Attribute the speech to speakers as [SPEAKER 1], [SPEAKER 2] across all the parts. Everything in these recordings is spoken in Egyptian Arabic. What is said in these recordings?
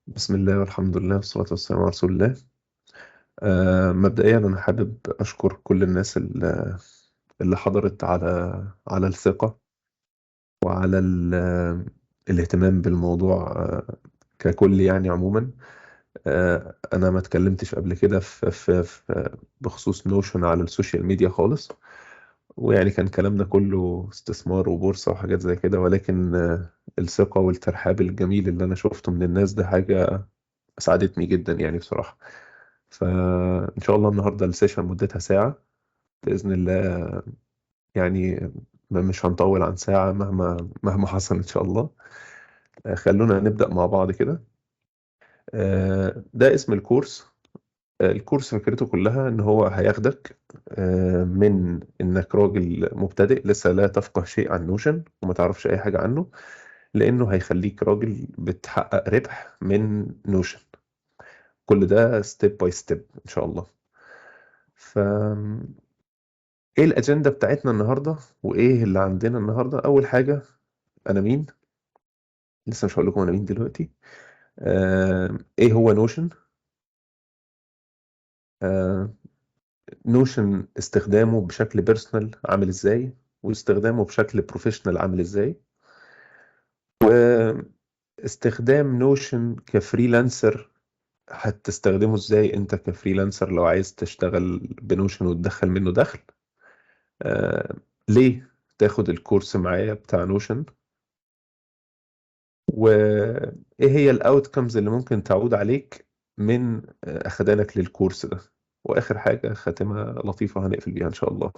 [SPEAKER 1] بسم الله والحمد لله والصلاة والسلام على رسول الله. مبدئيا أنا حابب أشكر كل الناس اللي حضرت على الثقة وعلى الاهتمام بالموضوع ككل يعني عموما. أنا ما اتكلمتش قبل كده في بخصوص Notion على ال social media خالص، ويعني كان كلامنا كله استثمار وبورصة وحاجات زي كده، ولكن الثقة والترحاب الجميل اللي أنا شفته من الناس ده حاجة ساعدتني جدا يعني بصراحة. فإن شاء الله النهاردة ال session مدتها ساعة بإذن الله، يعني مش هنطول عن ساعة مهما حصل إن شاء الله. خلونا نبدأ مع بعض كده. ده اسم الكورس. الكورس فكرته كلها إن هو هياخدك من إنك راجل مبتدئ لسه لا تفقه شيء عن Notion وما تعرفش أي حاجة عنه، لأنه هيخليك راجل بتحقق ربح من Notion. كل ده step by step إن شاء الله. ف إيه الأجندة بتاعتنا النهاردة وإيه اللي عندنا النهاردة؟ أول حاجة، أنا مين؟ لسه مش هقول لكم أنا مين دلوقتي. إيه هو Notion؟ Notion استخدامه بشكل personal عامل إزاي، واستخدامه بشكل professional عامل إزاي، واستخدام Notion ك freelancer هتستخدمه إزاي أنت ك freelancer لو عايز تشتغل ب Notion وتدخل منه دخل. ليه تاخد الكورس معايا بتاع Notion، وايه هي ال outcomes اللي ممكن تعود عليك من اخدانك للكورس ده، واخر حاجه خاتمه لطيفه هنقفل بيها ان شاء الله.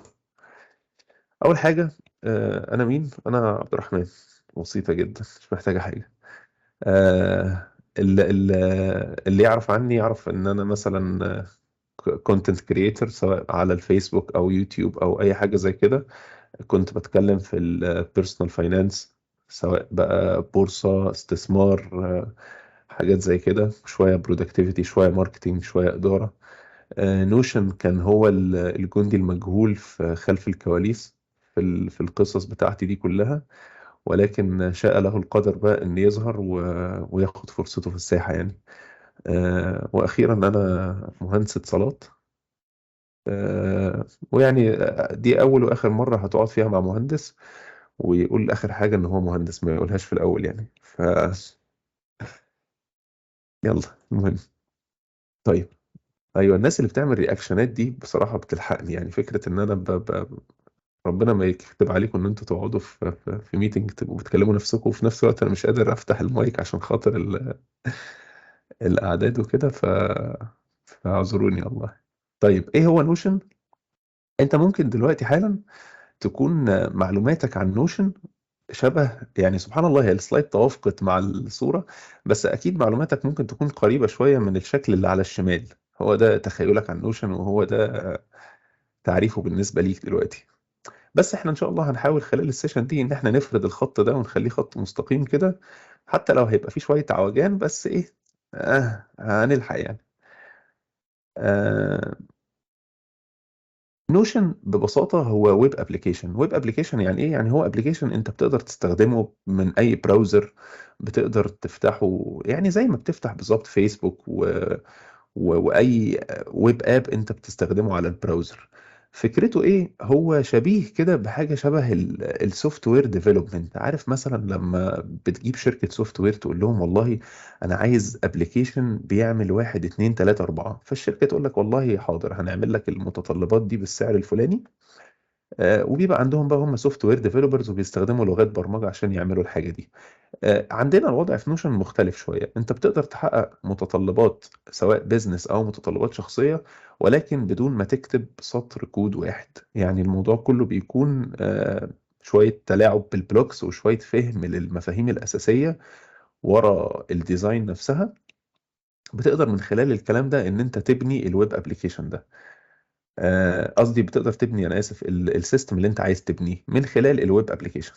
[SPEAKER 1] اول حاجه، انا مين؟ انا عبد الرحمن، بسيطه جدا مش محتاجه حاجه. اللي يعرف عني يعرف ان انا مثلا content creator سواء على الفيسبوك او يوتيوب او اي حاجه زي كده. كنت بتكلم في ال personal finance، سواء بقى بورصة، استثمار، حاجات زي كده، شوية productivity، شوية marketing، شوية إدارة. Notion كان هو الجندي المجهول في خلف الكواليس في القصص بتاعتي دي كلها، ولكن شاء له القدر بقى إن يظهر وياخد فرصته في الساحة يعني. وأخيرا أنا مهندس اتصالات. ويعني دي أول وآخر مرة هتقعد فيها مع مهندس ويقول آخر حاجة إن هو مهندس، ما يقولهاش في الأول يعني. يلا المهم. طيب أيوة، الناس اللي بتعمل reactionات دي بصراحة بتلحقني، يعني فكرة إن أنا ربنا ما يكتب عليكم إن أنتوا تقعدوا في meeting تبقوا بتكلموا نفسكم، وفي نفس الوقت أنا مش قادر أفتح المايك عشان خاطر الأعداد وكده، فاعذروني والله. طيب إيه هو Notion؟ أنت ممكن دلوقتي حالا تكون معلوماتك عن Notion شبه، يعني سبحان الله هي ال slide توافقت مع الصورة، بس أكيد معلوماتك ممكن تكون قريبة شوية من الشكل اللي على الشمال. هو ده تخيلك عن Notion وهو ده تعريفه بالنسبة ليك دلوقتي. بس احنا ان شاء الله هنحاول خلال ال session دي ان احنا نفرد الخط ده ونخليه خط مستقيم كده، حتى لو هيبقى فيه شوية عوجان، بس ايه هنلحق يعني. Notion ببساطة هو web application. web application يعني ايه؟ يعني هو application انت بتقدر تستخدمه من اي browser، بتقدر تفتحه يعني زي ما بتفتح بالظبط فيسبوك واي web app انت بتستخدمه على ال browser. فكرته ايه؟ هو شبيه كده بحاجه شبه ال software development. عارف مثلا لما بتجيب شركه software تقول لهم والله انا عايز application بيعمل واحد اتنين تلاته اربعه، فالشركه تقول لك والله حاضر هنعمل لك المتطلبات دي بالسعر الفلاني. وبيبقى عندهم بقى هم software developers وبيستخدموا لغات برمجه عشان يعملوا الحاجه دي. عندنا الوضع في Notion مختلف شوية. انت بتقدر تحقق متطلبات سواء business او متطلبات شخصية، ولكن بدون ما تكتب سطر كود واحد. يعني الموضوع كله بيكون شوية تلاعب بال blocks وشوية فهم للمفاهيم الأساسية ورا ال design نفسها. بتقدر من خلال الكلام ده ان انت تبني ال web application ده، قصدي بتقدر تبني، انا اسف، ال system اللي انت عايز تبنيه من خلال ال web application.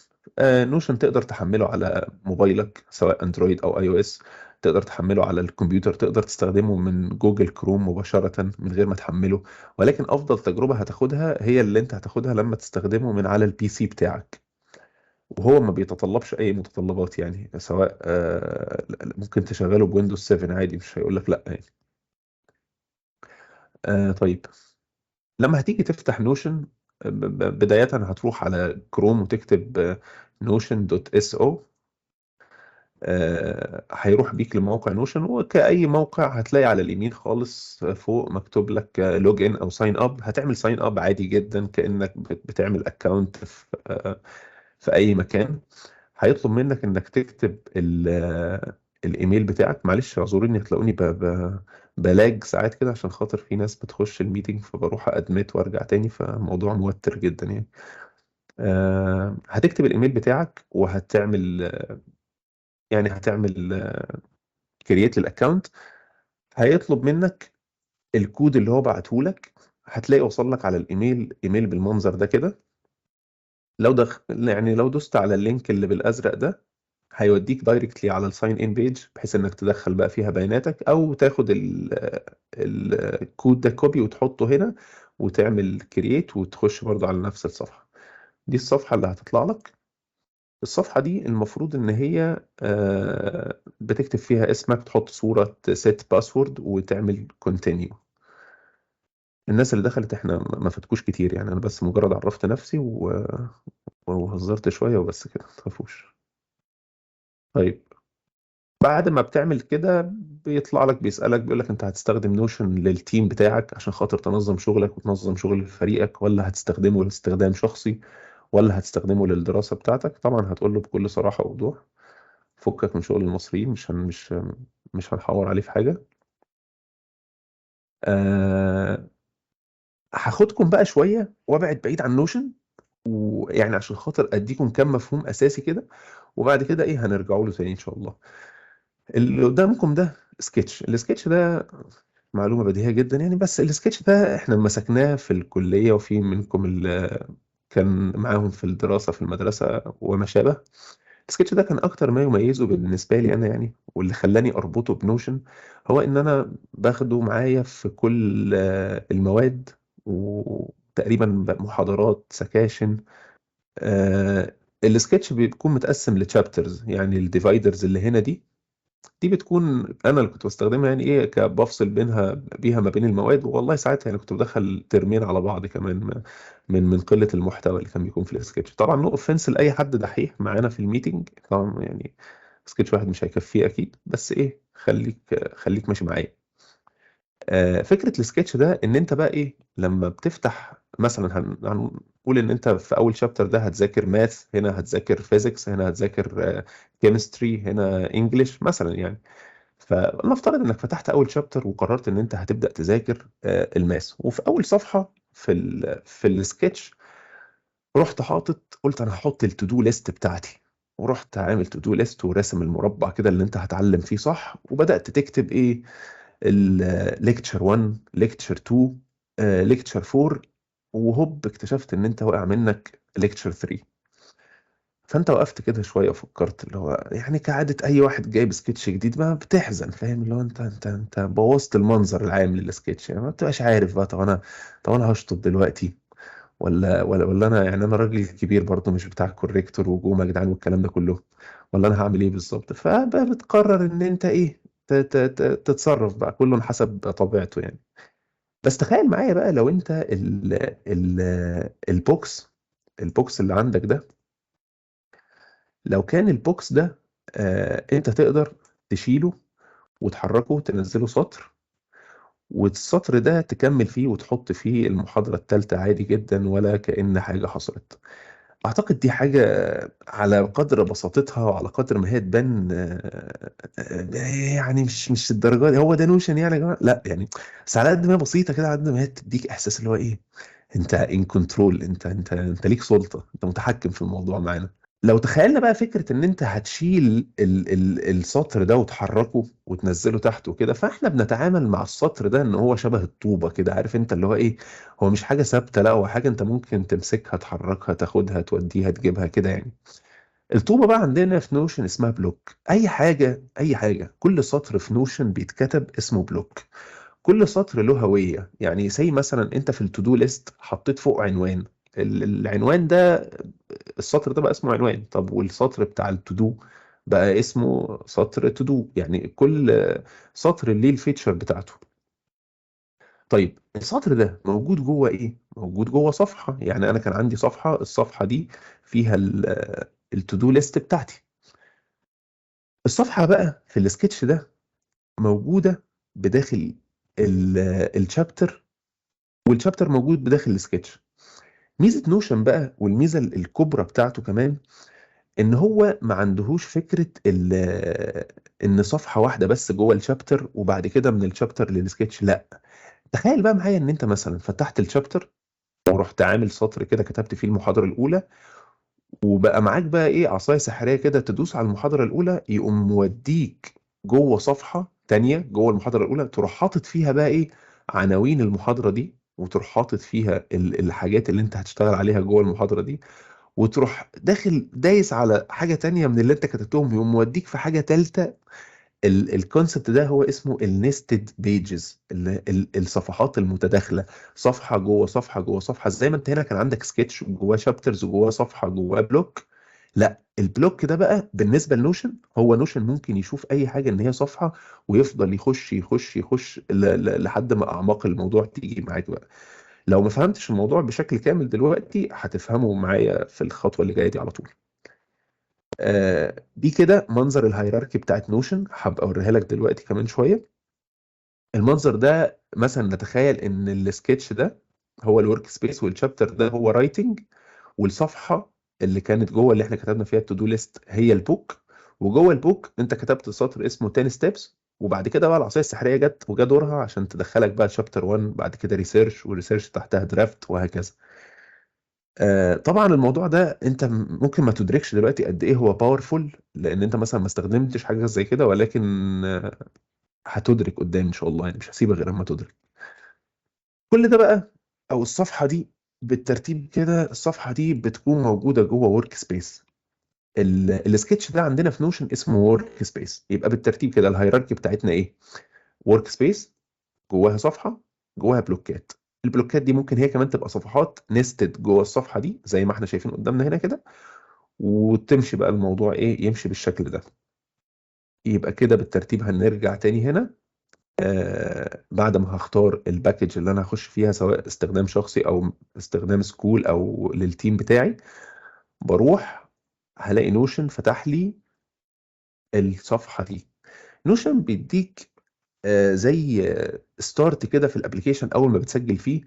[SPEAKER 1] Notion تقدر تحمله على موبايلك سواء Android او iOS، تقدر تحمله على الكمبيوتر، تقدر تستخدمه من Google Chrome مباشرة من غير ما تحمله، ولكن افضل تجربة هتاخدها هي اللي انت هتاخدها لما تستخدمه من على ال PC بتاعك. وهو ما بيتطلبش اي متطلبات، يعني سواء ممكن تشغله ب Windows 7 عادي، مش هيقول لك لا يعني. طيب، لما هتيجي تفتح Notion، بداية هتروح على كروم وتكتب notion.so. هيروح بيك لموقع Notion، وكأي موقع هتلاقي على اليمين خالص فوق مكتوب لك log in او sign up. هتعمل sign up عادي جدا كأنك بتعمل account في اي مكان. هيطلب منك انك تكتب الايميل بتاعك. معلش اعذروني، هتلاقوني ب lag ساعات كده عشان خاطر في ناس بتخش ال meeting، فبروح admit وارجع تاني، فالموضوع موتر جدا يعني. هتكتب الايميل بتاعك وهتعمل، يعني هتعمل create لل account. هيطلب منك الكود اللي هو بعته لك، هتلاقي وصل لك على الايميل، ايميل بالمنظر ده كده. لو دخ يعني لو دوست على ال link اللي بالازرق ده هيوديك directly على ال sign in page، بحيث انك تدخل بقى فيها بياناتك، او تاخد الكود ده copy وتحطه هنا وتعمل create وتخش برضه على نفس الصفحة. دي الصفحة اللي هتطلع لك. الصفحة دي المفروض ان هي بتكتب فيها اسمك، تحط صورة، set password، وتعمل continue. الناس اللي دخلت، احنا ما فاتكوش كتير يعني، انا بس مجرد عرفت نفسي وهزرت شوية وبس كده، ما تخافوش. طيب، بعد ما بتعمل كده بيطلع لك بيسألك، بيقول لك انت هتستخدم Notion لل team بتاعك عشان خاطر تنظم شغلك وتنظم شغل فريقك، ولا هتستخدمه لاستخدام شخصي، ولا هتستخدمه للدراسة بتاعتك؟ طبعا هتقول له بكل صراحة ووضوح فكك من شغل المصريين، مش هنحور عليه في حاجة. هاخدكم بقى شوية وابعد بعيد عن Notion، ويعني عشان خاطر اديكم كام مفهوم اساسي كده، وبعد كده ايه هنرجعوا له تاني ان شاء الله. اللي قدامكم ده sketch. ال sketch ده معلومة بديهية جدا يعني، بس السكتش ده احنا مسكناه في الكلية، وفي منكم اللي كان معاهم في الدراسة في المدرسة وما شابه. السكتش ده كان اكتر ما يميزه بالنسبة لي انا يعني، واللي خلاني اربطه ب Notion، هو ان انا باخده معايا في كل المواد، وتقريبا محاضرات، سكاشن. السكتش بيكون متقسم ل chapters، يعني ال dividers اللي هنا دي بتكون انا اللي كنت بستخدمها، يعني ايه، كبفصل بيها ما بين المواد. والله ساعتها يعني كنت بدخل ترمين على بعض كمان من قلة المحتوى اللي كان بيكون في السكتش. طبعا no offense لاي حد دحيح معانا في ال meeting، طبعا يعني سكتش واحد مش هيكفيه اكيد، بس ايه، خليك ماشي معايا. فكرة السكتش ده ان انت بقى ايه لما بتفتح مثلا، هنقول ان انت في اول chapter ده هتذاكر math، هنا هتذاكر physics، هنا هتذاكر chemistry، هنا English مثلا يعني. فلنفترض انك فتحت اول chapter وقررت ان انت هتبدا تذاكر ال math، وفي اول صفحة في السكتش رحت حاطط، قلت انا هحط ال to do list بتاعتي، ورحت عامل to do list وراسم المربع كده اللي انت هتعلم فيه صح، وبدات تكتب ايه، ال lecture 1، lecture 2، lecture 4، وهوب اكتشفت ان انت وقع منك lecture 3. فانت وقفت كده شوية وفكرت، اللي هو يعني كعادة اي واحد جايب سكتش جديد ما بتحزن، فاهم؟ اللي هو انت بوظت المنظر العام للسكتش يعني، ما بتبقاش عارف بقى، طب انا هشطب دلوقتي ولا انا يعني انا راجل كبير برضه مش بتاع corrector وجوم يا جدعان والكلام ده كله، ولا انا هعمل ايه بالظبط؟ فبتقرر ان انت ايه، تتصرف بقى كله حسب طبيعته يعني. بس تخيل معايا بقى لو انت ال ال ال box ال box اللي عندك ده، لو كان ال box ده انت تقدر تشيله وتحركه، تنزله سطر، والسطر ده تكمل فيه وتحط فيه المحاضرة الثالثة عادي جدا ولا كأن حاجة حصلت. أعتقد دي حاجة على قدر بساطتها وعلى قدر ما هي تبان يعني مش الدرجة دي، هو ده Notion يعني يا جماعة؟ لا يعني، بس على قد ما هي بسيطة كده، على قد ما هي تديك إحساس اللي هو إيه، أنت in control، أنت ليك سلطة، أنت متحكم في الموضوع معانا. لو تخيلنا بقى فكرة إن أنت هتشيل ال ال السطر ده وتحركه وتنزله تحت وكده، فإحنا بنتعامل مع السطر ده إن هو شبه الطوبة كده، عارف أنت اللي هو إيه، هو مش حاجة ثابتة، لا هو حاجة أنت ممكن تمسكها تحركها تاخدها توديها تجيبها كده يعني. الطوبة بقى عندنا في Notion اسمها block. أي حاجة، أي حاجة، كل سطر في Notion بيتكتب اسمه block. كل سطر له هوية، يعني زي مثلا أنت في ال to do list حطيت فوق عنوان، العنوان ده، السطر ده بقى اسمه عنوان. طب والسطر بتاع ال to do بقى اسمه سطر to do. يعني كل سطر ليه ال feature بتاعته. طيب السطر ده موجود جوه ايه؟ موجود جوه صفحة. يعني انا كان عندي صفحة، الصفحة دي فيها ال to do list بتاعتي. الصفحة بقى في السكتش ده موجودة بداخل ال chapter، وال chapter موجود بداخل السكتش. ميزة Notion بقى، والميزة الكبرى بتاعته كمان، ان هو ما عندهوش فكرة ان صفحة واحدة بس جوه ال chapter وبعد كده من ال chapter لل sketch. لا، تخيل بقى معايا ان انت مثلا فتحت ال chapter ورحت عامل سطر كده كتبت فيه المحاضرة الأولى، وبقى معاك بقى ايه، عصاية سحرية كده، تدوس على المحاضرة الأولى يقوم موديك جوه صفحة تانية جوه المحاضرة الأولى، تروح حاطط فيها بقى ايه، عناوين المحاضرة دي، وتروح حاطط فيها الحاجات اللي انت هتشتغل عليها جوه المحاضرة دي، وتروح داخل دايس على حاجة تانية من اللي انت كتبتهم يقوم موديك في حاجة تالتة. ال concept ده هو اسمه ال nested pages، الصفحات المتداخله، صفحة جوه صفحة جوه صفحة. زي ما انت هنا كان عندك سكتش وجواه chapters وجواه صفحة جواه block. لا، ال block ده بقى بالنسبة ل Notion، هو Notion ممكن يشوف اي حاجة ان هي صفحة ويفضل يخش يخش يخش لحد ما اعماق الموضوع تيجي معاك بقى. لو ما فهمتش الموضوع بشكل كامل دلوقتي هتفهمه معايا في الخطوة اللي جاية دي على طول. دي كده منظر ال hierarchy بتاعت Notion، هبقى اوريها لك دلوقتي كمان شوية. المنظر ده مثلا نتخيل ان السكتش ده هو ال workspace، وال chapter ده هو writing، والصفحة اللي كانت جوه اللي احنا كتبنا فيها ال to do list هي ال book، وجوه ال book انت كتبت سطر اسمه 10 steps، وبعد كده بقى العصاية السحريه جت وجا دورها عشان تدخلك بقى chapter 1، بعد كده research، و research تحتها draft، وهكذا. طبعا الموضوع ده انت ممكن ما تدركش دلوقتي قد ايه هو powerful، لان انت مثلا ما استخدمتش حاجة زي كده، ولكن هتدرك قدام ان شاء الله، يعني مش هسيبك غير اما تدرك. كل ده بقى، او الصفحة دي بالترتيب كده، الصفحة دي بتكون موجودة جوه workspace. ال sketch ده عندنا في Notion اسمه workspace. يبقى بالترتيب كده ال hierarchy بتاعتنا ايه؟ workspace جواها صفحة جواها بلوكات. البلوكات دي ممكن هي كمان تبقى صفحات nested جوه الصفحة دي زي ما احنا شايفين قدامنا هنا كده، وتمشي بقى الموضوع ايه، يمشي بالشكل ده. يبقى كده بالترتيب هنرجع تاني هنا، بعد ما هختار ال package اللي انا هخش فيها سواء استخدام شخصي او استخدام school او لل team بتاعي، بروح هلاقي Notion فتح لي الصفحة دي. Notion بيديك زي start كده في ال application اول ما بتسجل فيه،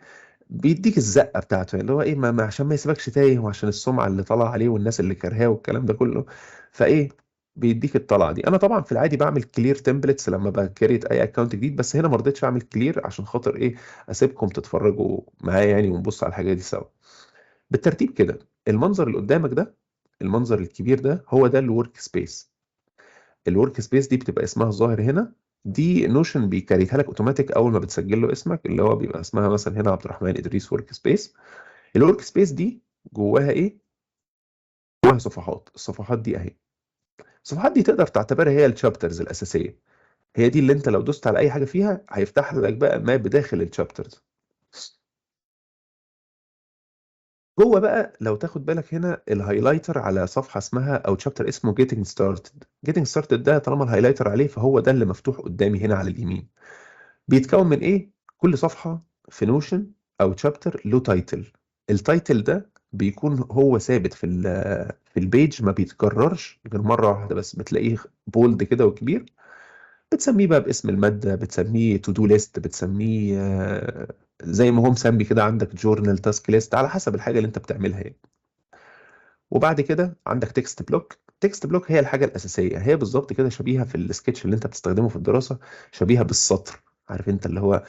[SPEAKER 1] بيديك الزقه بتاعته، اللي هو ايه، ما عشان ما يسيبكش تايه، وعشان السمعة اللي طالعه عليه والناس اللي كارهاه والكلام ده كله، فايه بيديك الطلعة دي. انا طبعا في العادي بعمل clear templates لما ب create اي account جديد، بس هنا ما رضيتش اعمل clear عشان خاطر ايه، اسيبكم تتفرجوا معايا يعني ونبص على الحاجة دي سوا. بالترتيب كده المنظر اللي قدامك ده، المنظر الكبير ده، هو ده ال workspace. ال workspace دي بتبقى اسمها الظاهر هنا، دي Notion بي create ها لك اوتوماتيك اول ما بتسجل له اسمك، اللي هو بيبقى اسمها مثلا هنا عبد الرحمن ادريس workspace. ال workspace دي جواها ايه؟ جواها صفحات. الصفحات دي اهي، الصفحات دي تقدر تعتبرها هي ال chapters الاساسية، هي دي اللي انت لو دوست على اي حاجة فيها هيفتح لك بقى ما بداخل ال chapters. جوه بقى لو تاخد بالك هنا ال highlighter على صفحة اسمها او chapter اسمه getting started. getting started ده طالما ال highlighter عليه فهو ده اللي مفتوح قدامي هنا على اليمين. بيتكون من ايه؟ كل صفحة في Notion او chapter له title. ال title ده بيكون هو ثابت في ال page، ما بيتكررش غير مرة واحدة بس، بتلاقيه bold كده وكبير. بتسميه بقى باسم المادة، بتسميه to do list، بتسميه زي ما هو مسمي كده عندك journal، task list، على حسب الحاجة اللي انت بتعملها يعني. وبعد كده عندك text block. text block هي الحاجة الاساسية، هي بالظبط كده شبيهه في السكتش اللي انت بتستخدمه في الدراسة، شبيهه بالسطر. عارف انت اللي هو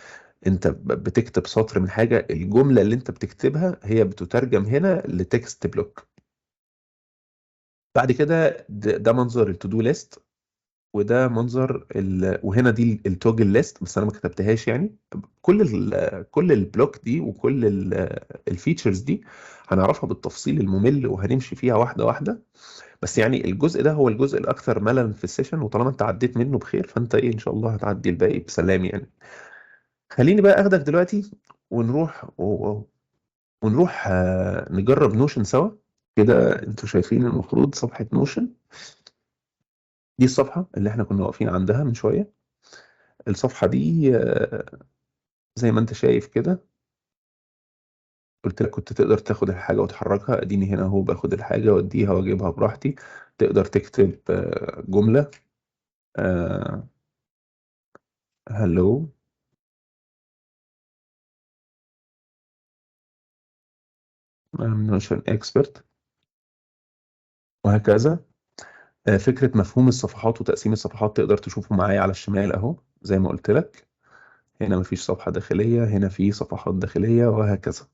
[SPEAKER 1] انت بتكتب سطر من حاجة، الجملة اللي انت بتكتبها هي بتترجم هنا ل text block. بعد كده ده منظر ال to do list، وده منظر وهنا دي ال toggle list، بس انا ما كتبتهاش يعني. كل ال block دي وكل ال features دي هنعرفها بالتفصيل الممل وهنمشي فيها واحدة واحدة، بس يعني الجزء ده هو الجزء الاكثر مللا في ال session، وطالما انت عديت منه بخير فانت ايه ان شاء الله هتعدي الباقي بسلام يعني. خليني بقى اخدك دلوقتي ونروح ونروح نجرب Notion سوا كده. انتوا شايفين المفروض صفحة Notion دي، الصفحة اللي احنا كنا واقفين عندها من شوية. الصفحة دي زي ما انت شايف كده، قلت لك كنت تقدر تاخد الحاجة وتحركها. اديني هنا اهو باخد الحاجة واديها واجيبها براحتي. تقدر تكتب جملة، hello I'm Notion expert وهكذا. فكرة مفهوم الصفحات وتقسيم الصفحات تقدر تشوفه معايا على الشمال اهو، زي ما قلت لك هنا مفيش صفحة داخلية، هنا في صفحات داخلية وهكذا.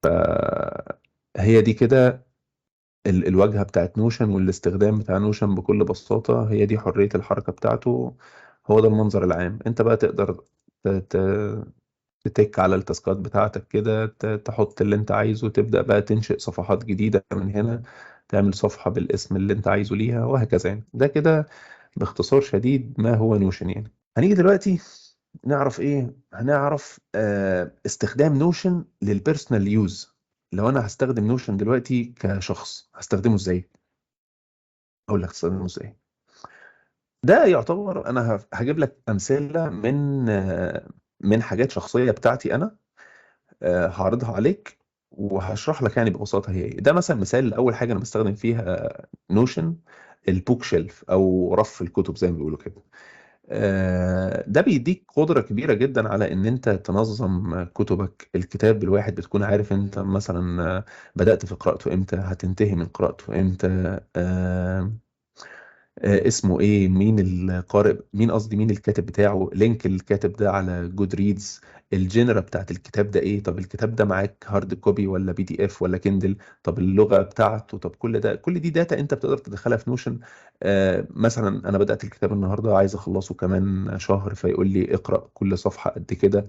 [SPEAKER 1] فهي دي كده الواجهة بتاعت Notion والاستخدام بتاع Notion بكل بساطة. هي دي حرية الحركة بتاعته، هو ده المنظر العام. انت بقى تقدر تتك على التاسكات بتاعتك كده، تحط اللي انت عايزه، تبدأ بقى تنشئ صفحات جديدة من هنا، تعمل صفحة بالاسم اللي انت عايزه ليها وهكذا. ده كده باختصار شديد ما هو Notion. هنيجي دلوقتي نعرف ايه؟ هنعرف استخدام Notion لل personal use. لو انا هستخدم Notion دلوقتي كشخص هستخدمه ازاي؟ اقول لك تستخدمه ازاي. ده يعتبر انا هجيب لك امثلة من حاجات شخصية بتاعتي انا، هعرضها عليك وهشرح لك ببساطة هي ايه. ده مثلا مثال لاول حاجة انا بستخدم فيها Notion، ال bookshelf او رف الكتب زي ما بيقولوا كده. ده بيديك قدرة كبيرة جدا على ان انت تنظم كتبك. الكتاب الواحد بتكون عارف انت مثلا، بدأت في قراءته امتى، هتنتهي من قراءته امتى، اسمه ايه، مين القارئ، مين قصدي مين الكاتب بتاعه، link الكاتب ده على Goodreads، ال genre بتاعت الكتاب ده ايه، طب الكتاب ده معاك hard copy ولا PDF ولا Kindle، طب اللغة بتاعته، طب كل ده، كل دي data انت بتقدر تدخلها في Notion. مثلا انا بدأت الكتاب النهارده عايز اخلصه كمان شهر، فيقول لي اقرأ كل صفحة قد كده.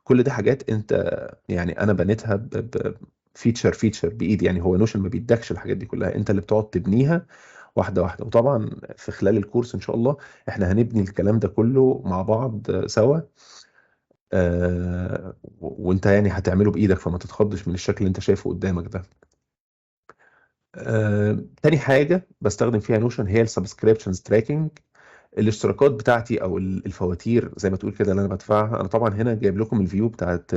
[SPEAKER 1] كل دي حاجات انت انا بنيتها feature feature بايدي. هو Notion ما بيدكش الحاجات دي كلها، انت اللي بتقعد تبنيها واحدة واحدة. وطبعا في خلال الكورس ان شاء الله احنا هنبني الكلام ده كله مع بعض سوا، وانت هتعمله بايدك، فما تتخضش من الشكل اللي انت شايفه قدامك ده. تاني حاجة بستخدم فيها Notion هي ال subscriptions tracking، الاشتراكات بتاعتي او الفواتير زي ما تقول كده اللي انا بدفعها. انا طبعا هنا جايب لكم ال view بتاعت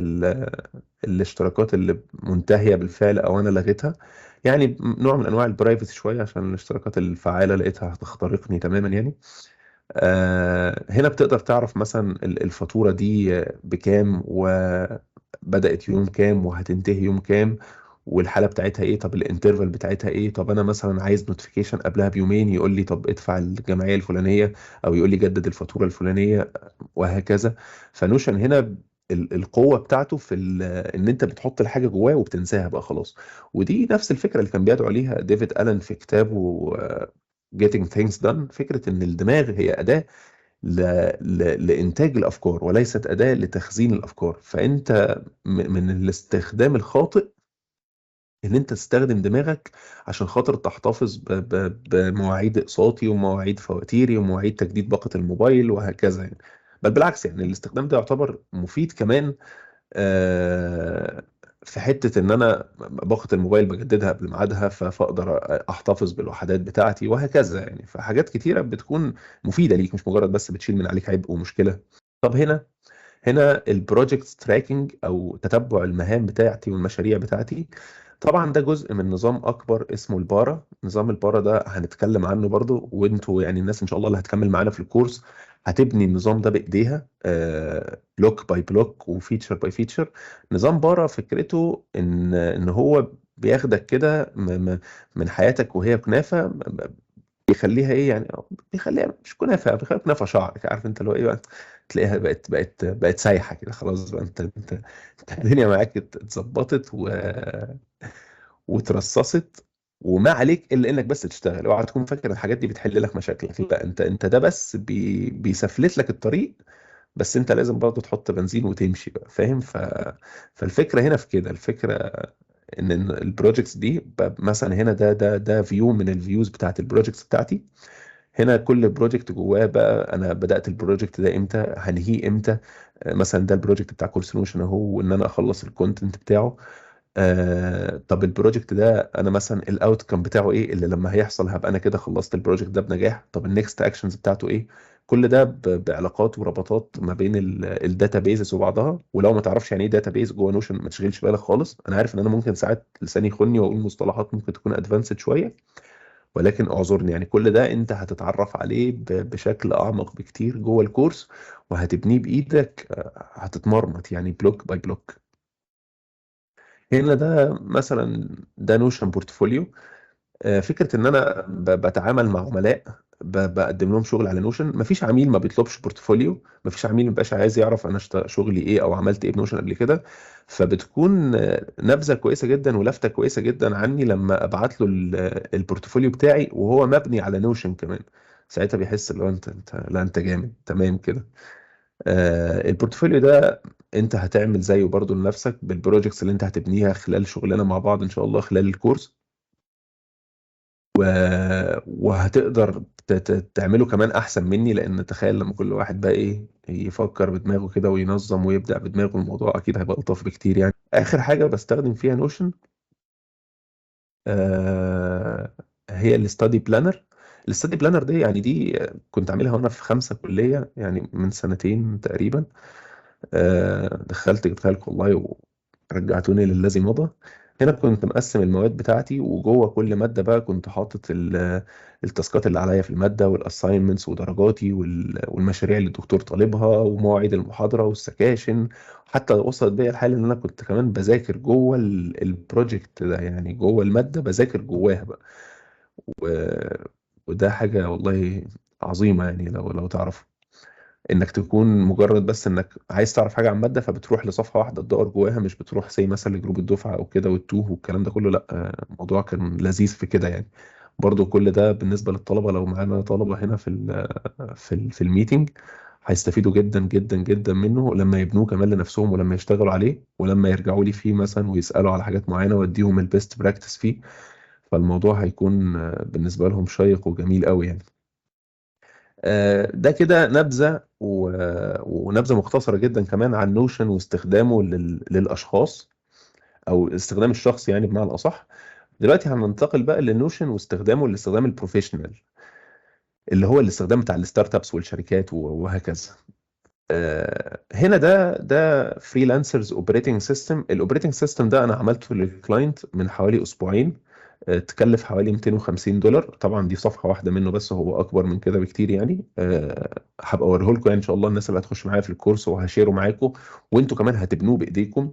[SPEAKER 1] الاشتراكات اللي منتهية بالفعل او انا لغيتها، نوع من انواع ال privacy شوية، عشان الاشتراكات الفعالة لقيتها هتخترقني تماما. هنا بتقدر تعرف مثلا الفاتورة دي بكام، وبدأت يوم كام، وهتنتهي يوم كام، والحالة بتاعتها ايه، طب ال interval بتاعتها ايه، طب انا مثلا عايز notification قبلها بيومين يقول لي طب ادفع الجمعية الفلانية، او يقول لي جدد الفاتورة الفلانية وهكذا. ف Notion هنا القوة بتاعته في ان انت بتحط الحاجة جواه وبتنساها بقى خلاص. ودي نفس الفكرة اللي كان بيدعو ليها ديفيد ألان في كتابه، Getting Things Done، فكرة ان الدماغ هي أداة لإنتاج الأفكار وليست أداة لتخزين الأفكار. فأنت من الاستخدام الخاطئ إن أنت تستخدم دماغك عشان خاطر تحتفظ بمواعيد إقساطي ومواعيد فواتيري ومواعيد تجديد باقة الموبايل وهكذا. بل بالعكس، الاستخدام ده يعتبر مفيد كمان، في حتة إن أنا باقة الموبايل بجددها قبل ميعادها، فأقدر أحتفظ بالوحدات بتاعتي وهكذا. فحاجات كتيرة بتكون مفيدة ليك، مش مجرد بس بتشيل من عليك عبء ومشكلة. طب هنا ال project tracking أو تتبع المهام بتاعتي والمشاريع بتاعتي، طبعا ده جزء من نظام أكبر اسمه ال PARA. نظام ال PARA ده هنتكلم عنه برضو، وانتوا الناس إن شاء الله اللي هتكمل معانا في الكورس هتبني النظام ده بإيديها، block by block و feature by feature. نظام PARA فكرته إن هو بياخدك كده من حياتك وهي كنافة، بيخليها إيه يعني، بيخليها مش كنافة، بيخليها كنافة شعر، عارف أنت اللي هو إيه بقى، تلاقيها بقت سايحة كده خلاص بقى، أنت الدنيا معاك اتظبطت وترصصت، وما عليك إلا إنك بس تشتغل. اوعى تكون فاكر الحاجات دي بتحل لك مشاكلك، لا، أنت ده بس بيسفلت لك الطريق، بس أنت لازم برضه تحط بنزين وتمشي بقى، فاهم؟ فالفكرة هنا في كده، الفكرة إن ال projects دي مثلا هنا ده view من ال views بتاعت ال projects بتاعتي. هنا كل project جواه بقى انا بدأت ال project ده امتى، هنهيه امتى. مثلا ده ال project بتاع كورس Notion اهو، وان انا اخلص ال content بتاعه. طب ال project ده انا مثلا ال outcome بتاعه ايه، اللي لما هيحصل هبقى انا كده خلصت ال project ده بنجاح. طب ال next actions بتاعته ايه. كل ده بعلاقات وربطات ما بين ال databases وبعضها. ولو ما تعرفش يعني ايه database جوه Notion ما تشغلش بالك خالص، انا عارف ان انا ممكن ساعات لساني يخني واقول مصطلحات ممكن تكون advanced شويه، ولكن اعذرني يعني كل ده انت هتتعرف عليه بشكل اعمق بكتير جوه ال course، وهتبنيه بايدك، هتتمرمط يعني block by block. هنا ده مثلا ده Notion portfolio. فكرة ان انا بتعامل مع عملاء، بقدم لهم شغل على Notion. مفيش عميل ما بيطلبش portfolio، مفيش عميل ما بيبقاش عايز يعرف انا شغلي ايه او عملت ايه ب Notion قبل كده. فبتكون نبذه كويسة جدا ولفته كويسة جدا عني لما ابعت له ال portfolio بتاعي وهو مبني على Notion كمان. ساعتها بيحس اللي هو انت لا انت جامد تمام كده. ال portfolio ده انت هتعمل زيه برضو لنفسك بال projects اللي انت هتبنيها خلال شغلنا مع بعض ان شاء الله خلال ال course، وهتقدر تعمله كمان احسن مني، لان تخيل لما كل واحد بقى ايه يفكر بدماغه كده وينظم ويبدع بدماغه، الموضوع اكيد هيبقى الطف بكتير يعني. اخر حاجة بستخدم فيها Notion هي ال study planner. ال study planner دي يعني دي كنت عاملها وانا في 5 كلية، يعني من سنتين تقريبا. دخلت جبتها لكم والله ورجعتوني للذي مضى. هنا كنت مقسم المواد بتاعتي، وجوه كل مادة بقى كنت حاطط ال task ات اللي عليا في المادة وال assignments ودرجاتي والمشاريع اللي الدكتور طالبها ومواعيد المحاضرة والسكاشن. حتى وصلت بيا الحال ان انا كنت كمان بذاكر جوه ال project ده، يعني جوه المادة بذاكر جواها بقى. وده حاجة والله عظيمة يعني، لو تعرفوا انك تكون مجرد بس انك عايز تعرف حاجة عن مادة فبتروح لصفحة واحدة تدور جواها، مش بتروح زي مثلا ل group الدفعة او كده وتتوه والكلام ده كله. لا، الموضوع كان لذيذ في كده يعني. برضو كل ده بالنسبة للطلبة، لو معانا طلبة هنا في ال meeting هيستفيدوا جدا جدا جدا منه لما يبنوه كمان لنفسهم، ولما يشتغلوا عليه، ولما يرجعوا لي فيه مثلا ويسألوا على حاجات معينة واديهم ال best practice فيه. فالموضوع هيكون بالنسبة لهم شيق وجميل قوي يعني. ده كده نبذة ونبذة مختصرة جدا كمان عن Notion واستخدامه للأشخاص أو استخدام الشخص يعني بمعنى الأصح. دلوقتي هننتقل بقى لل Notion واستخدامه للاستخدام ال professional، اللي هو الاستخدام بتاع ال startups والشركات وهكذا. هنا ده freelancers operating system. ال operating system ده انا عملته لل client من حوالي اسبوعين، تكلف حوالي $250. طبعا دي صفحة واحدة منه بس، هو اكبر من كده بكتير يعني. هبقى اوريه لكم يعني ان شاء الله الناس اللي هتخش معايا في ال course، وهشيره معاكم وانتوا كمان هتبنوه بايديكم.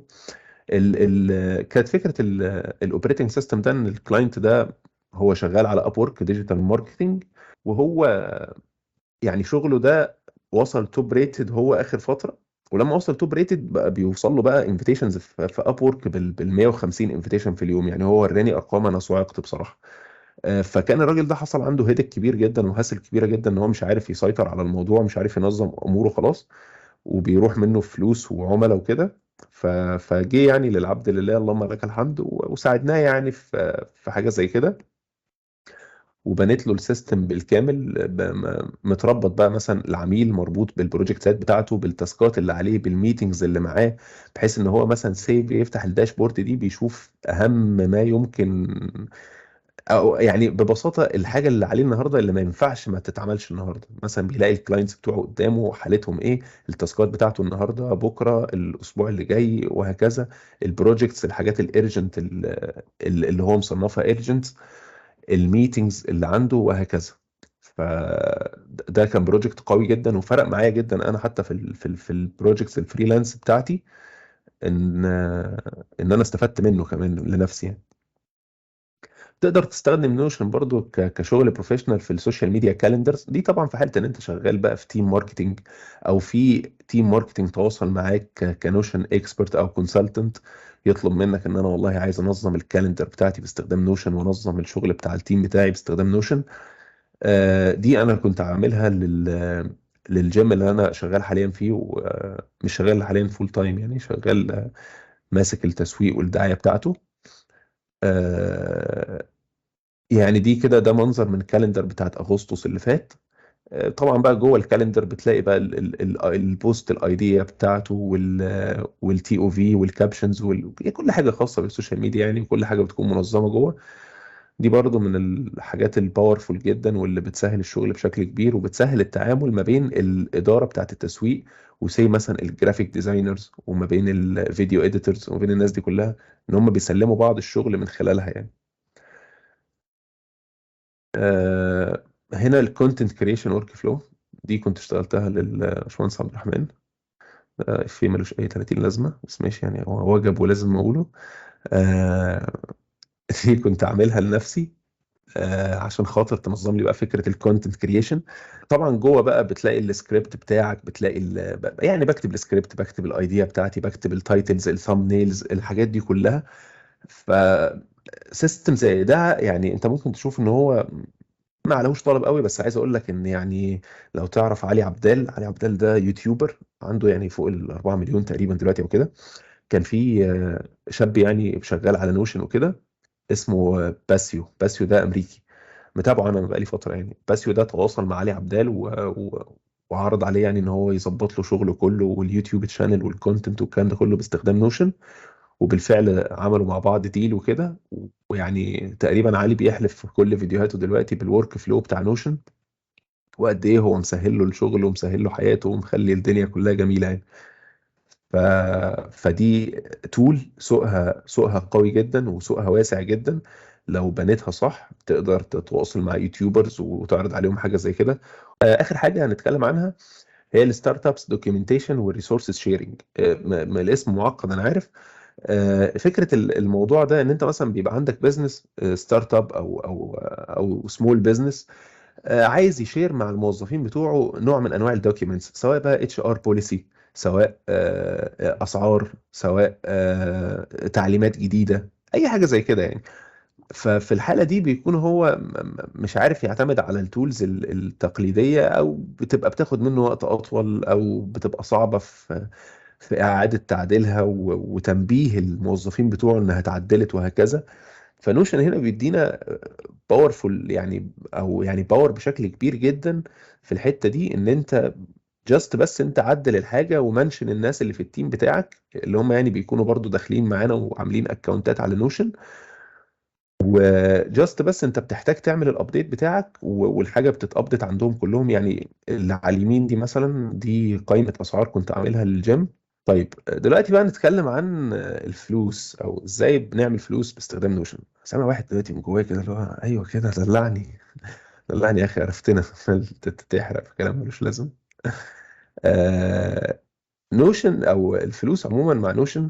[SPEAKER 1] كانت فكرة ال operating system ده ان ال client ده هو شغال على Upwork digital marketing، وهو يعني شغله ده وصل top rated هو اخر فترة، ولما وصل top rated بقى بيوصل له بقى invitations في Upwork بال 150 invitation في اليوم. يعني هو وراني ارقام انا صعقت بصراحة. فكان الراجل ده حصل عنده headache كبير جدا و hassle كبيرة جدا، ان هو مش عارف يسيطر على الموضوع، مش عارف ينظم اموره خلاص، وبيروح منه فلوس وعملاء وكده. فجه يعني للعبد لله اللهم لك الحمد، وساعدناه يعني في حاجة زي كده، وبنيت له ال system بالكامل، متربط بقى مثلا العميل مربوط بال project ات بتاعته، بال task ات اللي عليه، بال meetings اللي معاه، بحيث ان هو مثلا سي بيفتح ال dashboard دي بيشوف اهم ما يمكن، او يعني ببساطة الحاجة اللي عليه النهارده اللي ما ينفعش ما تتعملش النهارده. مثلا بيلاقي ال clients بتوعه قدامه حالتهم ايه، ال task ات بتاعته النهارده، بكره، الاسبوع اللي جاي، وهكذا. ال projects، الحاجات ال urgent اللي هو مصنفها urgent، ال meetings اللي عنده، وهكذا. فده كان project قوي جدا وفرق معايا جدا انا حتى في ال projects ال freelance بتاعتي، ان انا استفدت منه كمان لنفسي يعني. تقدر تستخدم Notion برضو كشغل professional في ال social media calendars دي، طبعا في حاله ان انت شغال بقى في team marketing، او في team marketing تواصل معاك ك Notion expert او consultant، يطلب منك ان انا والله عايز انظم ال calendar بتاعتي باستخدام Notion، وانظم الشغل بتاع ال team بتاعي باستخدام Notion. دي انا كنت عاملها للجيم اللي انا شغال حاليا فيه، ومش شغال حاليا full time يعني، شغال ماسك التسويق والدعاية بتاعته. يعني دي كده ده منظر من ال calendar بتاعت اغسطس اللي فات. طبعا بقى جوه ال calendar بتلاقي بقى ال post ال idea بتاعته وال TOV وال captions كل حاجة خاصة بال social media يعني، وكل حاجة بتكون منظمة جوه. دي برضو من الحاجات ال powerful جدا واللي بتسهل الشغل بشكل كبير، وبتسهل التعامل ما بين الادارة بتاعت التسويق وسي مثلا ال graphic designers، وما بين ال video editors، وما بين الناس دي كلها، ان هم بيسلموا بعض الشغل من خلالها يعني. هنا ال content creation workflow دي كنت اشتغلتها للباشمهندس عبد الرحمن، في ملوش اي 30 لازمه، بس ماشي يعني هو واجب ولازم اقوله. دي كنت عاملها لنفسي عشان خاطر تنظم لي بقى فكرة ال content creation. طبعا جوه بقى بتلاقي السكريبت بتاعك، بتلاقي يعني بكتب السكريبت، بكتب ال idea بتاعتي، بكتب ال titles، ال thumbnails، الحاجات دي كلها. ف system زي ده يعني انت ممكن تشوف ان هو ما عليهوش طلب قوي، بس عايز اقول لك ان يعني لو تعرف علي عبدال، علي عبدال ده YouTuber عنده يعني فوق ال 4 مليون تقريبا دلوقتي او كده. كان في شاب يعني شغال على Notion وكده، اسمه باسيو. باسيو ده امريكي، متابعه انا بقالي فترة يعني. باسيو ده تواصل مع علي عبدال وعرض عليه يعني ان هو يظبط له شغله كله وال YouTube channel وال content والكلام ده كله باستخدام Notion، وبالفعل عملوا مع بعض deal وكده. ويعني تقريبا علي بيحلف في كل فيديوهاته دلوقتي بال workflow بتاع Notion، وقد ايه هو مسهل له الشغل ومسهل له حياته ومخلي الدنيا كلها جميلة يعني. فدي tool سوقها قوي جدا وسوقها واسع جدا، لو بنيتها صح تقدر تتواصل مع YouTubers وتعرض عليهم حاجة زي كده. اخر حاجة هنتكلم عنها هي ال startups documentation وال resources sharing. الاسم معقد انا عارف. فكرة الموضوع ده ان انت مثلا بيبقى عندك business startup او small business، عايز ي share مع الموظفين بتوعه نوع من انواع ال documents، سواء بقى HR policy، سواء اسعار، سواء تعليمات جديدة، اي حاجة زي كده يعني. ففي الحالة دي بيكون هو مش عارف يعتمد على ال tools التقليدية، او بتبقى بتاخد منه وقت اطول، او بتبقى صعبة في اعاده تعديلها وتنبيه الموظفين بتوعه انها اتعدلت وهكذا. ف Notion هنا بيدينا powerful يعني، او يعني power بشكل كبير جدا في الحتة دي، ان انت just بس انت عدل الحاجة و mention الناس اللي في ال team بتاعك اللي هم يعني بيكونوا برضو داخلين معانا وعاملين account ات على Notion، و just بس انت بتحتاج تعمل ال update بتاعك والحاجة بتت update عندهم كلهم. يعني اللي على اليمين دي مثلا دي قائمة اسعار كنت عاملها للجيم. طيب دلوقتي بقى نتكلم عن الفلوس، او ازاي بنعمل فلوس باستخدام Notion. سامع واحد دلوقتي من جوايا كده اللي هو ايوه كده دلعني دلعني يا اخي، عرفتنا تحرق في كلام ملوش لازمه. Notion او الفلوس عموما مع Notion،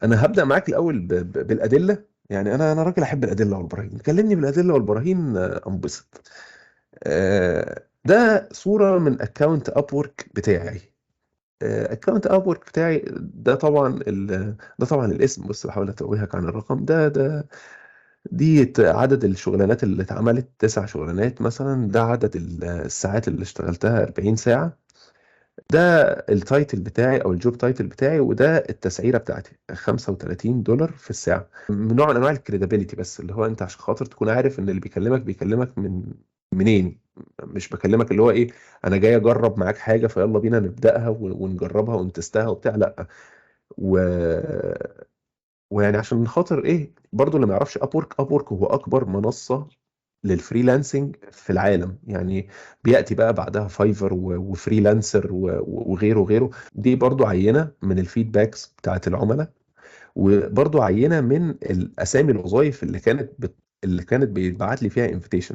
[SPEAKER 1] انا هبدا معاك الاول بالادلة. يعني انا راجل احب الادلة والبراهين، كلمني بالادلة والبراهين، انبسط. ده صوره من account Upwork بتاعي. account Upwork بتاعي ده طبعا ده طبعا الاسم، بس بحاول اتوهك عن الرقم ده. دي عدد الشغلانات اللي اتعملت، 9 شغلانات مثلا. ده عدد الساعات اللي اشتغلتها، 40 ساعة. ده ال title بتاعي او ال job title بتاعي، وده التسعيره بتاعتي $35 في الساعة. من نوع من انواع ال credibility، بس اللي هو انت عشان خاطر تكون عارف ان اللي بيكلمك بيكلمك من منين، مش بكلمك اللي هو ايه انا جاي اجرب معاك حاجة فيلا بينا نبداها ونجربها ون test ها وبتاع، لا. ويعني عشان خاطر ايه برضو اللي ما يعرفش Upwork، Upwork هو اكبر منصة لل freelancing في العالم، يعني بياتي بقى بعدها Fiverr و Freelancer وغيره وغيره. دي برضو عينه من ال feedbacks بتاعت العملاء، وبرضو عينه من الاسامي الوظائف اللي كانت بيتبعت لي فيها invitation.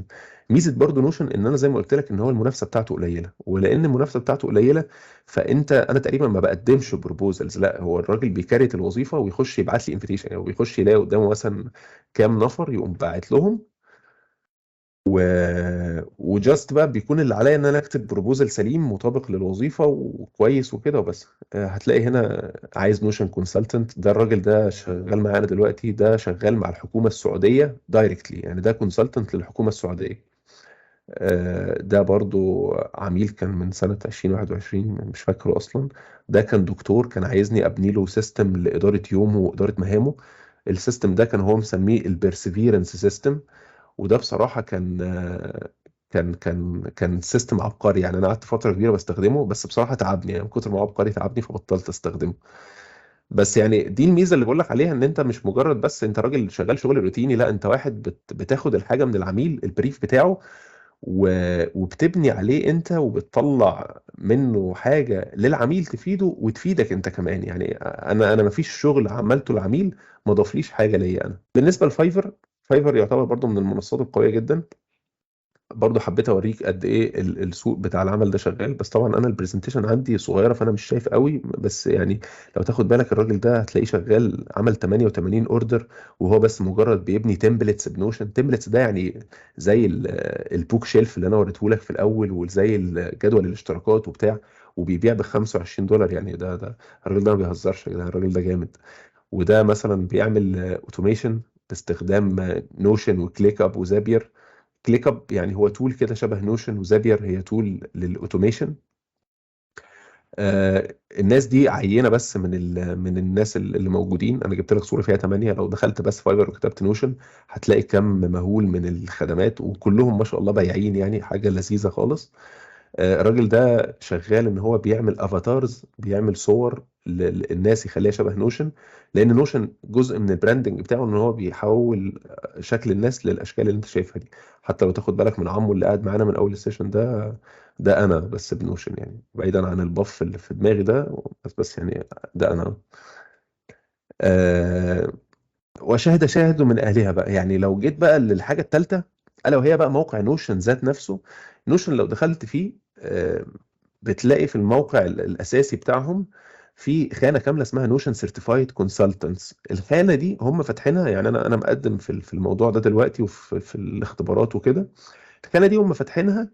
[SPEAKER 1] ميزة برضو Notion ان انا زي ما قلت لك ان هو المنافسة بتاعته قليله، ولان المنافسة بتاعته قليله فانت انا تقريبا ما بقدمش proposals، لا هو الراجل بي create الوظيفة ويخش يبعت لي invitation، يعني بيخش يلاقي قدامه مثلا كام نفر يقوم باعت لهم، و just بقى بيكون اللي عليا ان انا اكتب proposal سليم مطابق للوظيفة وكويس وكده وبس. هتلاقي هنا عايز Notion consultant، ده الراجل ده شغال معانا دلوقتي، ده شغال مع الحكومة السعودية directly، يعني ده consultant للحكومة السعودية. ده برضو عميل كان من سنة 2021 مش فاكره اصلا، ده كان دكتور كان عايزني ابني له system لادارة يومه واداره مهامه. ال system ده كان هو مسميه ال perseverance system، وده بصراحة كان كان system عبقري يعني. انا قعدت فترة كبيرة بستخدمه، بس بصراحة تعبني يعني، من كتر ما هو عبقري تعبني فبطلت استخدمه. بس يعني دي الميزة اللي بقول لك عليها، ان انت مش مجرد بس انت راجل شغال شغل روتيني، لا انت واحد بتاخد الحاجة من العميل، ال brief بتاعه، وبتبني عليه انت، وبتطلع منه حاجة للعميل تفيده وتفيدك انت كمان. يعني انا ما فيش شغل عملته العميل ما ضافليش حاجة ليا انا. بالنسبة ل Fiverr، Fiverr يعتبر برضو من المنصات القوية جدا، برضو حبيت اوريك قد ايه السوق بتاع العمل ده شغال. بس طبعا انا ال presentation عندي صغيرة فانا مش شايف قوي، بس يعني لو تاخد بالك الراجل ده هتلاقيه شغال عمل 88 order، وهو بس مجرد بيبني templates ب Notion. templates ده يعني زي ال bookshelf اللي انا وريته لك في الاول، وزي جدول الاشتراكات وبتاع، وبيبيع ب $25. يعني ده الراجل ده ما بيهزرش يا جدعان، الراجل ده جامد. وده مثلا بيعمل automation باستخدام Notion و ClickUp و Zapier. ClickUp يعني هو tool كده شبه Notion، و Zapier هي tool لل automation. الناس دي عينه بس من الناس اللي موجودين. انا جبت لك صوره فيها 8، لو دخلت بس Fiverr وكتبت Notion هتلاقي كم مهول من الخدمات، وكلهم ما شاء الله بياعين، يعني حاجة لذيذة خالص. الراجل ده شغال ان هو بيعمل avatars، بيعمل صور للناس يخليها شبه Notion، لان Notion جزء من ال branding بتاعه ان هو بيحول شكل الناس للاشكال اللي انت شايفها دي. حتى لو تاخد بالك من عمو اللي قاعد معانا من اول ال session ده، ده انا بس ب Notion يعني، بعيدا عن ال puff اللي في دماغي ده، بس يعني ده انا. وشاهد شاهد من اهلها بقى. يعني لو جيت بقى للحاجة الثالثة، الا وهي بقى موقع Notion ذات نفسه. Notion لو دخلت فيه، بتلاقي في الموقع الاساسي بتاعهم في خانه كاملة اسمها Notion certified consultants. الخانة دي هم فاتحينها، يعني انا مقدم في الموضوع ده دلوقتي وفي الاختبارات وكده. الخانة دي هم فاتحينها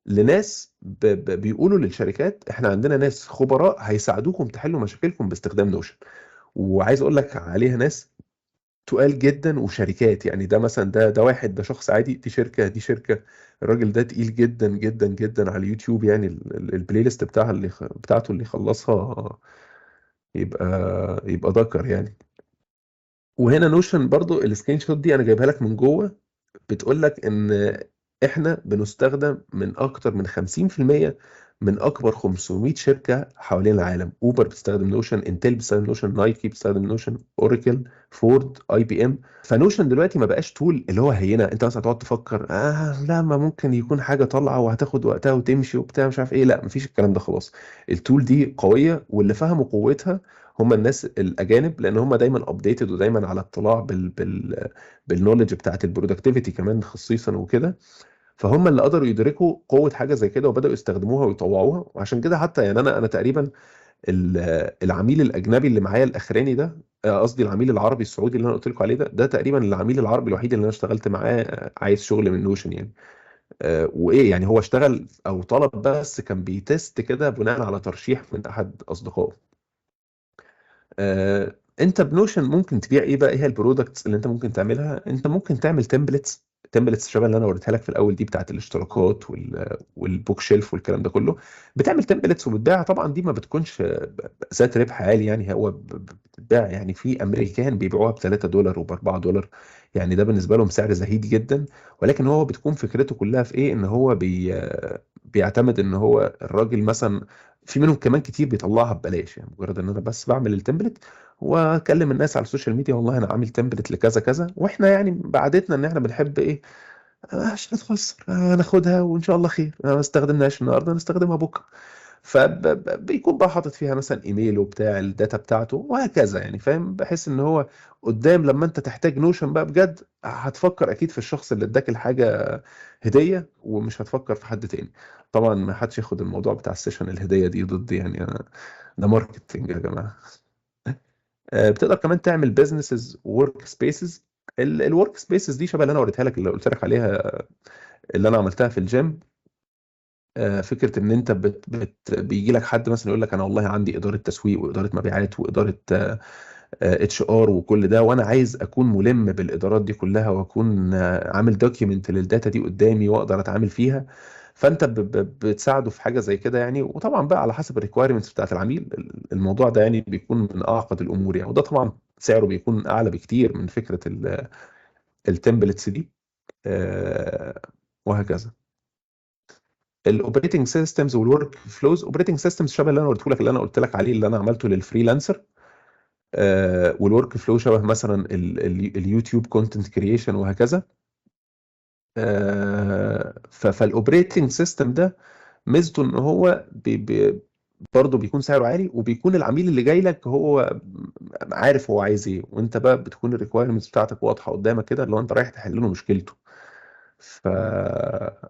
[SPEAKER 1] لناس بيقولوا للشركات احنا عندنا ناس خبراء هيساعدوكم تحلوا مشاكلكم باستخدام Notion. وعايز اقول لك عليها ناس تقال جدا وشركات، يعني ده مثلا ده واحد، ده شخص عادي، دي شركة، دي شركة. الراجل ده تقيل جدا جدا جدا على اليوتيوب، يعني ال playlist بتاعها اللي بتاعته اللي يخلصها يبقى ذكر يعني. وهنا Notion برضو ال screenshot دي انا جايبها لك من جوه، بتقول لك ان احنا بنستخدم من اكتر من 50% من اكبر 500 شركة حوالين العالم. Uber بتستخدم Notion، Intel بتستخدم Notion، Nike بتستخدم Notion، Oracle، Ford، IBM. ف Notion دلوقتي ما بقاش tool اللي هو هينة انت مثلا هتقعد تفكر لا ما ممكن يكون حاجة طالعه وهتاخد وقتها وتمشي وبتاع مش عارف ايه، لا مفيش الكلام ده خلاص. ال tool دي قوية، واللي فهموا قوتها هم الناس الاجانب، لان هم دايما updated ودايما على اطلاع بال knowledge بتاعت ال productivity كمان خصيصا وكده. فهم اللي قدروا يدركوا قوة حاجة زي كده وبداوا يستخدموها ويطوعوها. وعشان كده حتى يعني انا تقريبا العميل الاجنبي اللي معايا الاخراني ده، قصدي العميل العربي السعودي اللي انا قلت لكم عليه ده، ده تقريبا العميل العربي الوحيد اللي انا اشتغلت معاه، عايز شغل من Notion يعني. وايه يعني هو اشتغل او طلب، بس كان بي test كده بناء على ترشيح من احد اصدقائه. انت ب Notion ممكن تبيع ايه بقى؟ ايه هي ال products اللي انت ممكن تعملها؟ انت ممكن تعمل templates، templates شبه اللي انا وريتها لك في الاول دي بتاعت الاشتراكات وال bookshelf والكلام ده كله. بتعمل templates وبتبيعها. طبعا دي ما بتكونش ذات ربح عالي يعني، هو بتتباع يعني في امريكان بيبيعوها ب $3 وب $4، يعني ده بالنسبة لهم سعر زهيد جدا. ولكن هو بتكون فكرته كلها في ايه؟ ان هو بيعتمد ان هو الراجل مثلا في منهم كمان كتير بيطلعها ببلاش، يعني مجرد ان انا بس بعمل ال template واكلم الناس على ال social media، والله انا عامل template لكذا كذا، واحنا يعني بعادتنا ان احنا بنحب ايه، مش هتخسر، ناخدها وان شاء الله خير، ما استخدمناش النهارده نستخدمها بكره. فبيكون بقى حاطط فيها مثلا ايميله بتاع ال data بتاعته وهكذا يعني، فاهم؟ بحيث ان هو قدام لما انت تحتاج Notion بقى بجد هتفكر اكيد في الشخص اللي اداك الحاجة هديه، ومش هتفكر في حد تاني. طبعا ما حدش ياخد الموضوع بتاع ال session الهدية دي ضدي يعني، أنا ده marketing يا جماعة. بتقدر كمان تعمل businesses workspaces. ال workspaces دي شبه اللي انا وريتها لك، اللي قلت لك عليها، اللي انا عملتها في الجيم. فكرة ان انت بيجي لك حد مثلا يقول لك انا والله عندي ادارة تسويق واداره مبيعات واداره HR وكل ده، وانا عايز اكون ملم بالادارات دي كلها، واكون عامل document لل data دي قدامي واقدر اتعامل فيها. فانت بتساعده في حاجة زي كده يعني. وطبعا بقى على حسب ال requirements بتاعت العميل الموضوع ده يعني بيكون من اعقد الامور يعني، وده طبعا سعره بيكون اعلى بكتير من فكرة ال templates دي، وهكذا. ال operating systems وال workflows، operating systems شبه اللي انا قلت لك، اللي انا قلت لك عليه، اللي انا عملته لل freelancer. وال workflow شبه مثلا ال YouTube content creation وهكذا. فال operating system ده ميزته ان هو بي بي برضه بيكون سعره عالي، وبيكون العميل اللي جاي لك هو عارف هو عايز ايه، وانت بقى بتكون ال requirements بتاعتك واضحة قدامك كده، اللي هو انت رايح تحل له مشكلته.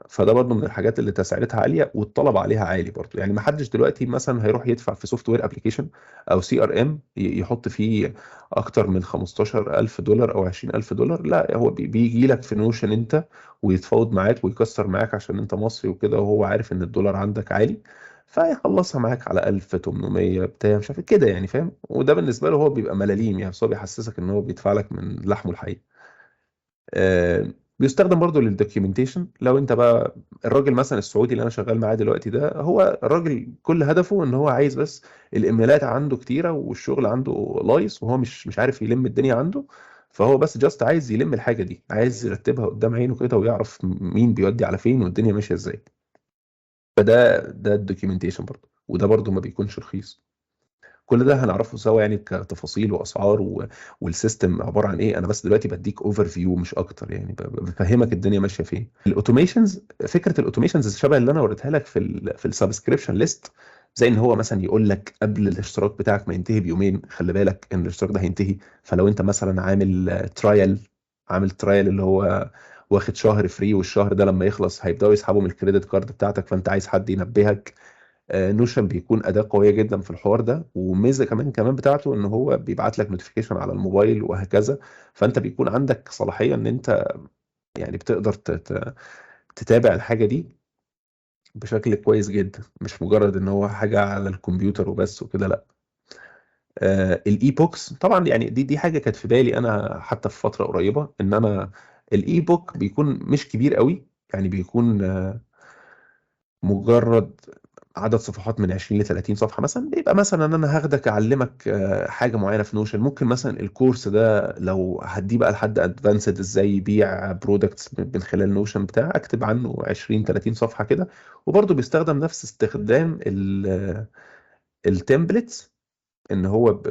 [SPEAKER 1] فده برضه من الحاجات اللي تسعيرتها عالية والطلب عليها عالي برضه. يعني ما حدش دلوقتي مثلا هيروح يدفع في software application او CRM يحط فيه اكتر من 15000 دولار او 20000 دولار. لا، هو بيجي لك في Notion انت ويتفاوض معاك ويكسر معاك عشان انت مصري وكده، وهو عارف ان الدولار عندك عالي، فيخلصها معاك على 1800 بتاع مش عارف كده يعني، فاهم؟ وده بالنسبة له هو بيبقى ملاليم يعني، بس هو بيحسسك ان هو بيدفع لك من لحمه الحقيقي. بيستخدم برضو لل documentation. لو انت بقى الراجل مثلا السعودي اللي انا شغال معاه دلوقتي ده، هو الراجل كل هدفه ان هو عايز بس الايميلات عنده كتيرة والشغل عنده لايص، وهو مش عارف يلم الدنيا عنده، فهو بس just عايز يلم الحاجة دي، عايز يرتبها قدام عينه كده ويعرف مين بيودي على فين والدنيا ماشية ازاي. فده ال documentation برضو، وده برضو ما بيكونش رخيص. كل ده هنعرفه سوا يعني كتفاصيل واسعار وال system عبارة عن ايه. انا بس دلوقتي بديك overview مش اكتر يعني، بفهمك الدنيا ماشية فين. ال automations، فكرة ال automations شبه اللي انا وريتها لك في ال subscription list، زي ان هو مثلا يقول لك قبل الاشتراك بتاعك ما ينتهي بيومين، خلي بالك ان الاشتراك ده هينتهي. فلو انت مثلا عامل trial اللي هو واخد شهر free، والشهر ده لما يخلص هيبداوا يسحبوا من ال credit card بتاعتك، فانت عايز حد ينبهك. Notion بيكون اداه قوية جدا في الحوار ده، وميزه كمان بتاعته ان هو بيبعت لك notification على الموبايل وهكذا، فانت بيكون عندك صلاحية ان انت يعني بتقدر تتابع الحاجة دي بشكل كويس جدا، مش مجرد ان هو حاجة على الكمبيوتر وبس وكده، لا. ال e-books طبعا يعني دي حاجة كانت في بالي انا حتى في فترة قريبه، ان انا ال e-book بيكون مش كبير قوي، يعني بيكون مجرد عدد صفحات من 20 ل 30 صفحة مثلا. بيبقى مثلا انا هاخدك اعلمك حاجة معينة في Notion، ممكن مثلا ال course ده لو هديه بقى لحد advanced ازاي يبيع products من خلال Notion بتاع، اكتب عنه 20 30 صفحة كده. وبرده بيستخدم نفس استخدام ال templates، ان هو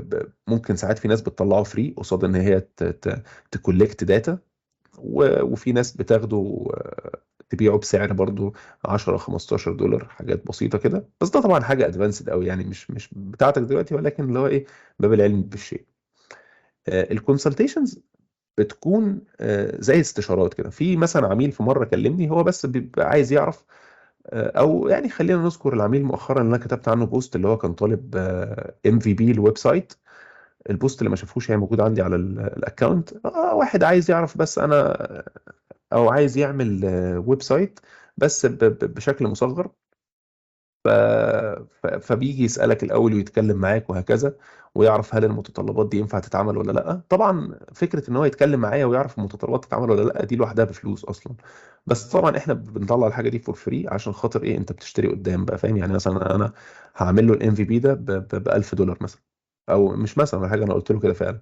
[SPEAKER 1] ممكن ساعات في ناس بتطلعه free قصاد ان هي ت collect data، وفي ناس بتاخده تبيعه بسعر برضو 10 15 دولار، حاجات بسيطة كده. بس ده طبعا حاجة advanced قوي يعني، مش بتاعتك دلوقتي، ولكن اللي هو ايه، باب العلم بالشيء. ال consultations بتكون زي استشارات كده. في مثلا عميل في مرة كلمني، هو بس بيبقى عايز يعرف، او يعني خلينا نذكر العميل مؤخرا اللي انا كتبت عنه post، اللي هو كان طالب MVP ال website. ال post اللي ما شافوش هي موجود عندي على ال account. واحد عايز يعرف بس انا، او عايز يعمل website بس بشكل مصغر، فبيجي يسألك الأول ويتكلم معاك وهكذا، ويعرف هل المتطلبات دي ينفع تتعمل ولا لأ. طبعا فكرة إن هو يتكلم معايا ويعرف المتطلبات تتعمل ولا لأ دي لوحدها بفلوس أصلا، بس طبعا إحنا بنطلع الحاجة دي for free عشان خاطر إيه، أنت بتشتري قدام بقى، فاهم؟ يعني مثلا أنا هعمل له ال MVP ده ب 1000 دولار مثلا، أو مش مثلا ولا حاجة، أنا قلت له كده فعلا،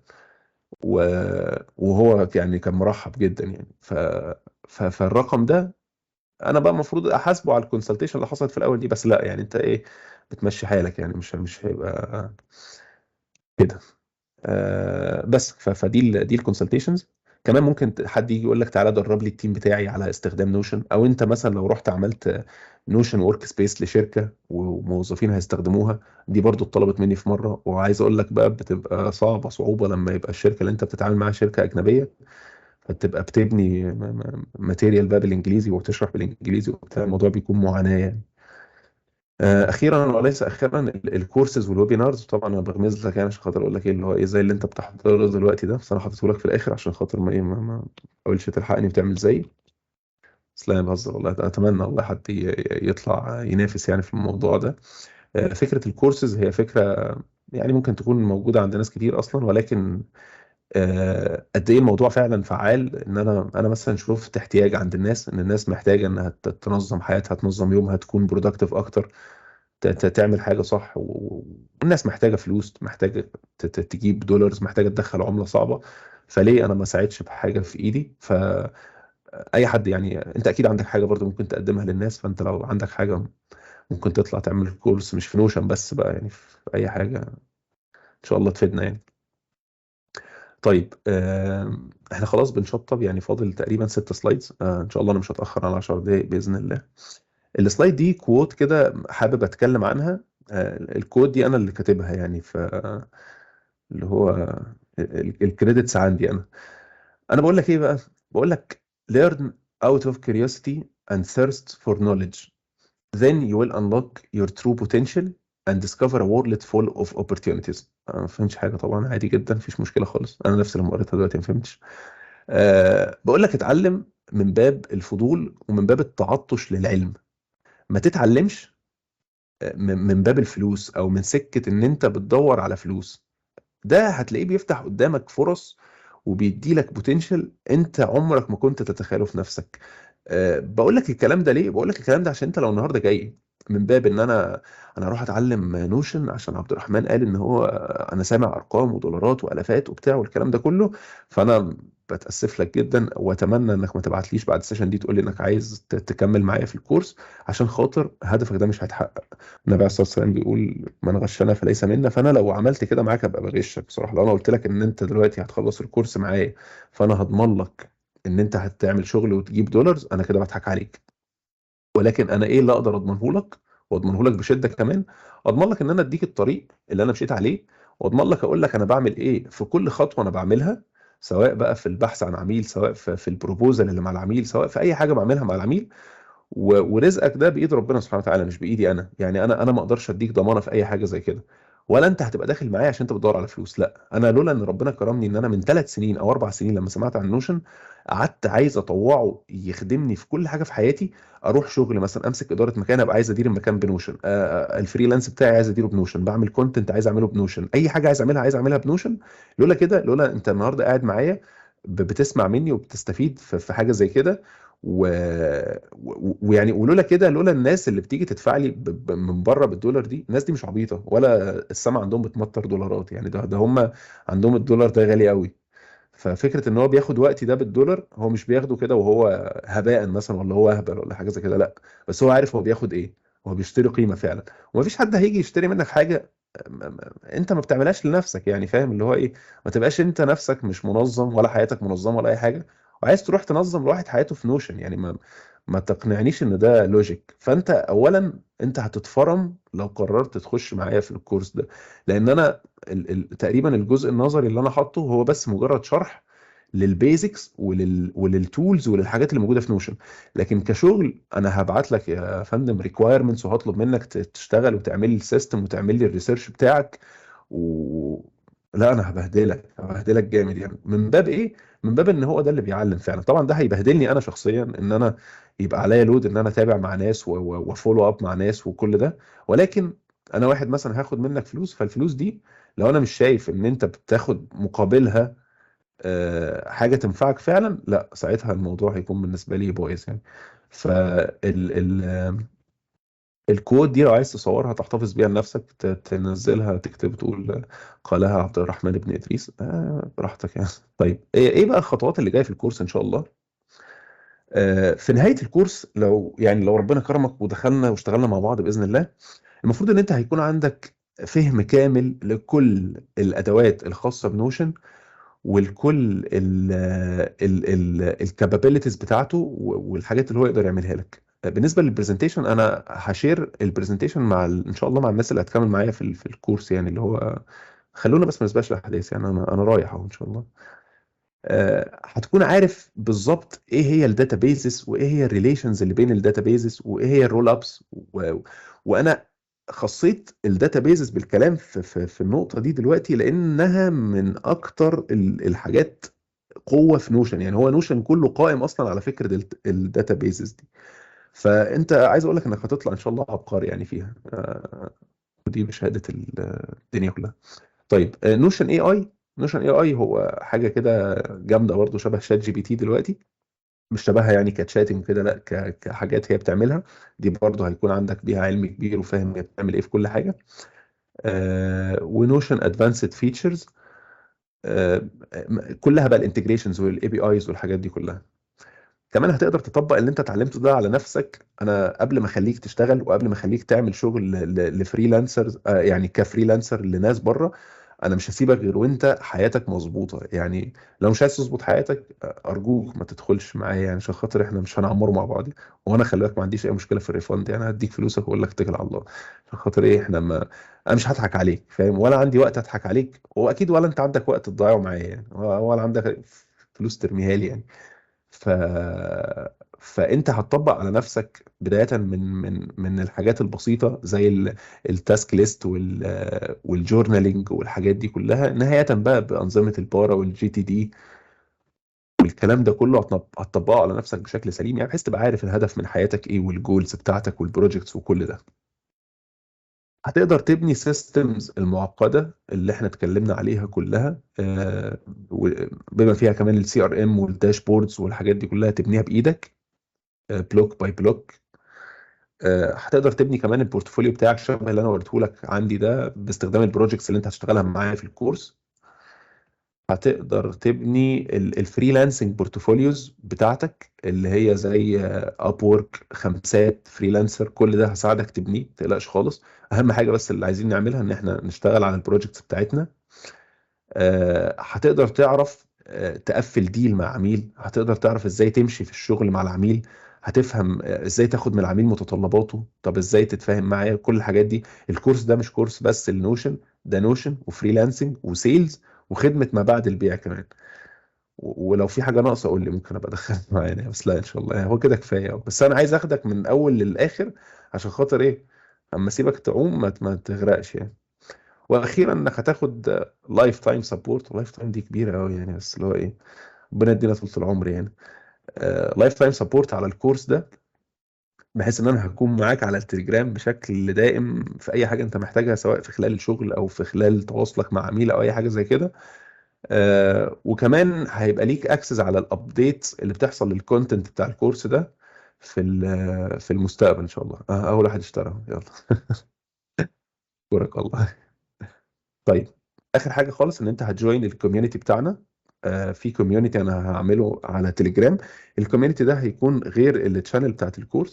[SPEAKER 1] وهو يعني كان مرحب جدا يعني. فالرقم ده انا بقى المفروض احاسبه على ال consultation اللي حصلت في الاول دي، بس لا يعني انت ايه، بتمشي حالك يعني، مش هيبقى كده. بس فدي دي ال consultations. كمان ممكن حد يجي يقول لك تعالى درب لي ال team بتاعي على استخدام Notion، او انت مثلا لو رحت عملت Notion workspace لشركة وموظفين هيستخدموها، دي برضو اتطلبت مني في مره. وعايز اقول لك بقى بتبقى صعبة صعوبة لما يبقى الشركة اللي انت بتتعامل معاها شركة اجنبيه، فتبقى بتبني material بقى بالانجليزي وبتشرح بالانجليزي وبتاع، الموضوع بيكون معاناة يعني. اخيرا وليس اخيرا، ال courses وال webinars. طبعا انا بغمز لك يعني عشان خاطر اقول لك ايه اللي هو ايه زي اللي انت بتحضره دلوقتي ده، بس انا حاطته لك في الاخر عشان خاطر ما ايه ما تحاولش تلحقني وتعمل زيي. بس لا انا بهزر والله، اتمنى والله حد يطلع ينافس يعني في الموضوع ده. فكرة الكورسز هي فكرة يعني ممكن تكون موجودة عند ناس كتير اصلا، ولكن قد ايه الموضوع فعلا فعال. ان انا مثلا شفت احتياج عند الناس، ان الناس محتاجه انها تنظم حياتها، تنظم يومها، تكون productive اكتر، تعمل حاجة صح، والناس محتاجه فلوس، محتاجه تجيب dollars، محتاجه تدخل عمله صعبة، فليه انا ما ساعدش بحاجة في ايدي؟ ف اي حد يعني، انت اكيد عندك حاجة برضو ممكن تقدمها للناس، فانت لو عندك حاجة ممكن تطلع تعمل course، مش في Notion بس بقى، يعني في اي حاجة ان شاء الله تفيدنا يعني. طيب احنا خلاص بنشطب يعني، فاضل تقريبا 6 slides. ان شاء الله انا مش هتاخر على 10 دقايق باذن الله. ال slide دي quote كده حابب اتكلم عنها. ال quote دي انا اللي كاتبها يعني، ف اللي هو ال credits عندي انا. انا بقول لك ايه بقى؟ بقول لك learn out of curiosity and thirst for knowledge, then you will unlock your true potential and discover a world full of opportunities. انا ما فهمتش حاجة طبعا، عادي جدا، مفيش مشكلة خالص، انا نفسي لما قريتها دلوقتي ما فهمتش. بقول لك اتعلم من باب الفضول ومن باب التعطش للعلم، ما تتعلمش من باب الفلوس او من سكة ان انت بتدور على فلوس. ده هتلاقيه بيفتح قدامك فرص وبيدي لك potential انت عمرك ما كنت تتخيله في نفسك. بقول لك الكلام ده ليه؟ بقول لك الكلام ده عشان انت لو النهارده جاي من باب ان انا اروح اتعلم Notion عشان عبد الرحمن قال ان هو انا سامع ارقام ودولارات والافات وبتاع والكلام ده كله، فانا بتاسف لك جدا واتمنى انك ما تبعتليش بعد ال session دي تقول لي انك عايز تكمل معايا في ال course، عشان خاطر هدفك ده مش هيتحقق. النبي عليه الصلاة والسلام بيقول من غشنا فليس منا، فانا لو عملت كده معاك ابقى بغشك بصراحة. لو انا قلت لك ان انت دلوقتي هتخلص ال course معايا فانا هضمن لك ان انت هتعمل شغل وتجيب dollars، انا كده بضحك عليك. ولكن انا ايه اللي اقدر اضمنه لك، واضمنه لك بشده كمان؟ اضمن لك ان انا اديك الطريق اللي انا مشيت عليه، واضمن لك اقول لك انا بعمل ايه في كل خطوة انا بعملها، سواء بقى في البحث عن عميل، سواء في ال proposal اللي مع العميل، سواء في اي حاجة بعملها مع العميل. ورزقك ده بايد ربنا سبحانه وتعالى مش بايدي انا، يعني انا ما اقدرش اديك ضمانه في اي حاجة زي كده، ولا انت هتبقى داخل معايا عشان انت بتدور على فلوس. لا، انا لولا ان ربنا كرمني ان انا من 3 سنين او 4 سنين لما سمعت عن Notion قعدت عايز اطوعه يخدمني في كل حاجة في حياتي. اروح شغل مثلا، امسك ادارة مكان، ابقى عايز ادير المكان ب Notion، ال freelance بتاعي عايز اديره ب Notion، بعمل content عايز اعمله ب Notion، اي حاجة عايز اعملها عايز اعملها ب Notion. لولا كده، لولا انت النهارده قاعد معايا بتسمع مني وبتستفيد في حاجة زي كده، ويعني ولولا كده، لولا الناس اللي بتيجي تدفع لي من بره بالدولار دي، الناس دي مش عبيطه ولا السما عندهم بتمطر دولارات يعني، ده هم عندهم الدولار ده غالي قوي. ففكره ان هو بياخد وقتي ده بالدولار، هو مش بياخده كده وهو هباء مثلا، ولا هو اهبل ولا حاجة زي كده، لا، بس هو عارف هو بياخد ايه، هو بيشتري قيمة فعلا. ومفيش حد هيجي يشتري منك حاجة انت ما بتعملهاش لنفسك يعني، فاهم اللي هو ايه؟ ما تبقاش انت نفسك مش منظم ولا حياتك منظمة ولا اي حاجة، وعايز تروح تنظم لواحد حياته في Notion يعني، ما تقنعنيش ان ده logic. فانت اولا انت هتتفرم لو قررت تخش معايا في ال course ده، لان انا تقريبا الجزء النظري اللي انا حاطه هو بس مجرد شرح لل basics ولل tools وللحاجات اللي موجودة في Notion، لكن كشغل انا هبعت لك يا فندم requirements وهطلب منك تشتغل وتعمل لي ال system وتعمل لي ال research بتاعك لا انا هبهدلك، هبهدلك جامد يعني. من باب ايه؟ من باب ان هو ده اللي بيعلم فعلا. طبعا ده هيبهدلني انا شخصيا، ان انا يبقى عليا load ان انا اتابع مع ناس و follow up مع ناس وكل ده، ولكن انا واحد مثلا هاخد منك فلوس، فالفلوس دي لو انا مش شايف ان انت بتاخد مقابلها حاجة تنفعك فعلا، لا ساعتها الموضوع هيكون بالنسبة لي بايظ يعني. فال ال ال quote دي لو عايز تصورها تحتفظ بيها لنفسك، تنزلها تكتب تقول قالها عبد الرحمن بن ادريس، براحتك يعني. طيب ايه بقى الخطوات اللي جاية في ال course ان شاء الله؟ في نهاية ال course لو يعني لو ربنا كرمك ودخلنا واشتغلنا مع بعض باذن الله، المفروض ان انت هيكون عندك فهم كامل لكل الادوات الخاصة ب Notion ولكل ال capabilities بتاعته والحاجات اللي هو يقدر يعملها لك. بالنسبة لل presentation انا ه share ال presentation مع ان شاء الله مع الناس اللي هتكمل معايا في ال course يعني، اللي هو خلونا بس ما نسبقش الاحداث يعني، انا رايح اهو ان شاء الله. هتكون عارف بالظبط ايه هي ال databases وايه هي ال relations اللي بين ال databases وايه هي ال rollups، وانا خصيت ال databases بالكلام في النقطة دي دلوقتي لانها من اكتر الحاجات قوة في Notion يعني. هو Notion كله قائم اصلا على فكرة ال databases دي، فانت عايز اقول لك انك هتطلع ان شاء الله عبقري يعني فيها، ودي بشهادة الدنيا كلها. طيب Notion AI، Notion AI هو حاجة كده جامدة برضه شبه ChatGPT دلوقتي، مش شبهها يعني ك chatting كده، لا كحاجات هي بتعملها دي برضه هيكون عندك بيها علم كبير وفاهم هي بتعمل ايه في كل حاجة. و Notion advanced features كلها بقى ال integrations وال APIs والحاجات دي كلها. كمان هتقدر تطبق اللي انت اتعلمته ده على نفسك. انا قبل ما اخليك تشتغل وقبل ما اخليك تعمل شغل ل freelancers، يعني ك freelancer لناس بره، انا مش هسيبك غير وانت حياتك مظبوطة. يعني لو مش عايز تظبط حياتك، ارجوك ما تدخلش معايا، يعني عشان خاطر احنا مش هنعمره مع بعض. وانا خلي بالك ما عنديش اي مشكلة في ال refund، يعني هديك فلوسك واقول لك اتكل على الله، عشان خاطر ايه، احنا ما انا مش هضحك عليك، فاهم؟ ولا عندي وقت اضحك عليك، واكيد ولا انت عندك وقت تضيعه معايا يعني، ولا عندك فلوس ترميها لي يعني. فانت هتطبق على نفسك بداية من الحاجات البسيطة زي ال task list وال journaling والحاجات دي كلها، نهاية بقى بانظمه ال PARA وال GTD والكلام ده كله، هتطبقه على نفسك بشكل سليم، يعني بحيث تبقى عارف الهدف من حياتك ايه وال goals بتاعتك وال projects وكل ده. هتقدر تبني systems المعقدة اللي احنا اتكلمنا عليها كلها، بما فيها كمان ال CRM وال dashboards والحاجات دي كلها، تبنيها بايدك block by block. هتقدر تبني كمان ال portfolio بتاعك شبه اللي انا وريته لك عندي ده، باستخدام ال projects اللي انت هتشتغلها معايا في ال course. هتقدر تبني ال freelancing portfolios بتاعتك اللي هي زي Upwork، خمسات، Freelancer، كل ده هساعدك تبنيه، ما تقلقش خالص. اهم حاجة بس اللي عايزين نعملها ان احنا نشتغل على ال projects بتاعتنا. هتقدر تعرف تقفل deal مع عميل، هتقدر تعرف ازاي تمشي في الشغل مع العميل، هتفهم ازاي تاخد من العميل متطلباته، طب ازاي تتفاهم معاه، كل الحاجات دي. ال course ده مش course بس ال Notion، ده Notion و freelancing و sales وخدمة ما بعد البيع كمان. ولو في حاجة ناقصة قول لي، ممكن ابقى ادخل معانا، بس لا ان شاء الله يعني هو كده كفاية. بس انا عايز اخدك من اول للاخر عشان خاطر ايه، اما اسيبك تعوم ما تغرقش يعني. واخيرا انك هتاخد lifetime support، lifetime دي كبيرة قوي يعني، بس اللي هو ايه، ربنا يدينا طول العمر يعني. lifetime support على ال course ده، بحيث ان انا هكون معاك على التليجرام بشكل دائم في اي حاجة انت محتاجها، سواء في خلال الشغل او في خلال تواصلك مع عميل او اي حاجة زي كده. وكمان هيبقى ليك access على ال update اللي بتحصل لل content بتاع ال course ده في المستقبل ان شاء الله. اول واحد اشترى، يلا بارك الله. طيب اخر حاجة خالص، ان انت هت join ال community بتاعنا. في community انا هعمله على تليجرام. ال community ده هيكون غير ال channel بتاعت ال course.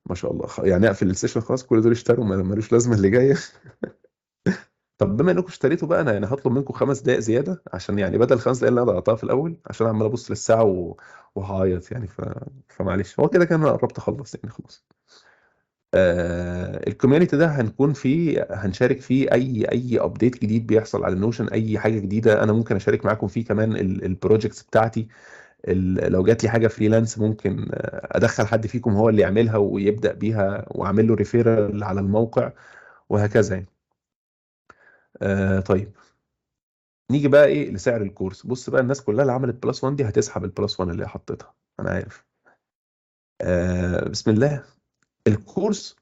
[SPEAKER 1] ما شاء الله، يعني اقفل ال session خلاص، كل دول اشتروا، ملوش لازمه اللي جاية. طب بما انكم اشتريتوا بقى، انا يعني هطلب منكم 5 دقائق زيادة، عشان يعني بدل 5 دقائق اللي انا ضيعتها في الاول، عشان عمال ابص للساعة وهعيط يعني، فمعلش، هو كده كان انا قربت اخلص يعني خلاص. ال community ده هنكون فيه، هنشارك فيه اي update جديد بيحصل على ال Notion، اي حاجة جديدة انا ممكن اشارك معاكم فيه، كمان ال projects بتاعتي، لو جات لي حاجة freelance ممكن ادخل حد فيكم هو اللي يعملها ويبدا بيها، واعمل له referral على الموقع وهكذا يعني. طيب نيجي بقى ايه لسعر ال course. بص بقى، الناس كلها اللي عملت plus 1 دي هتسحب ال plus 1 اللي هي حطيتها، انا عارف. بسم الله. ال course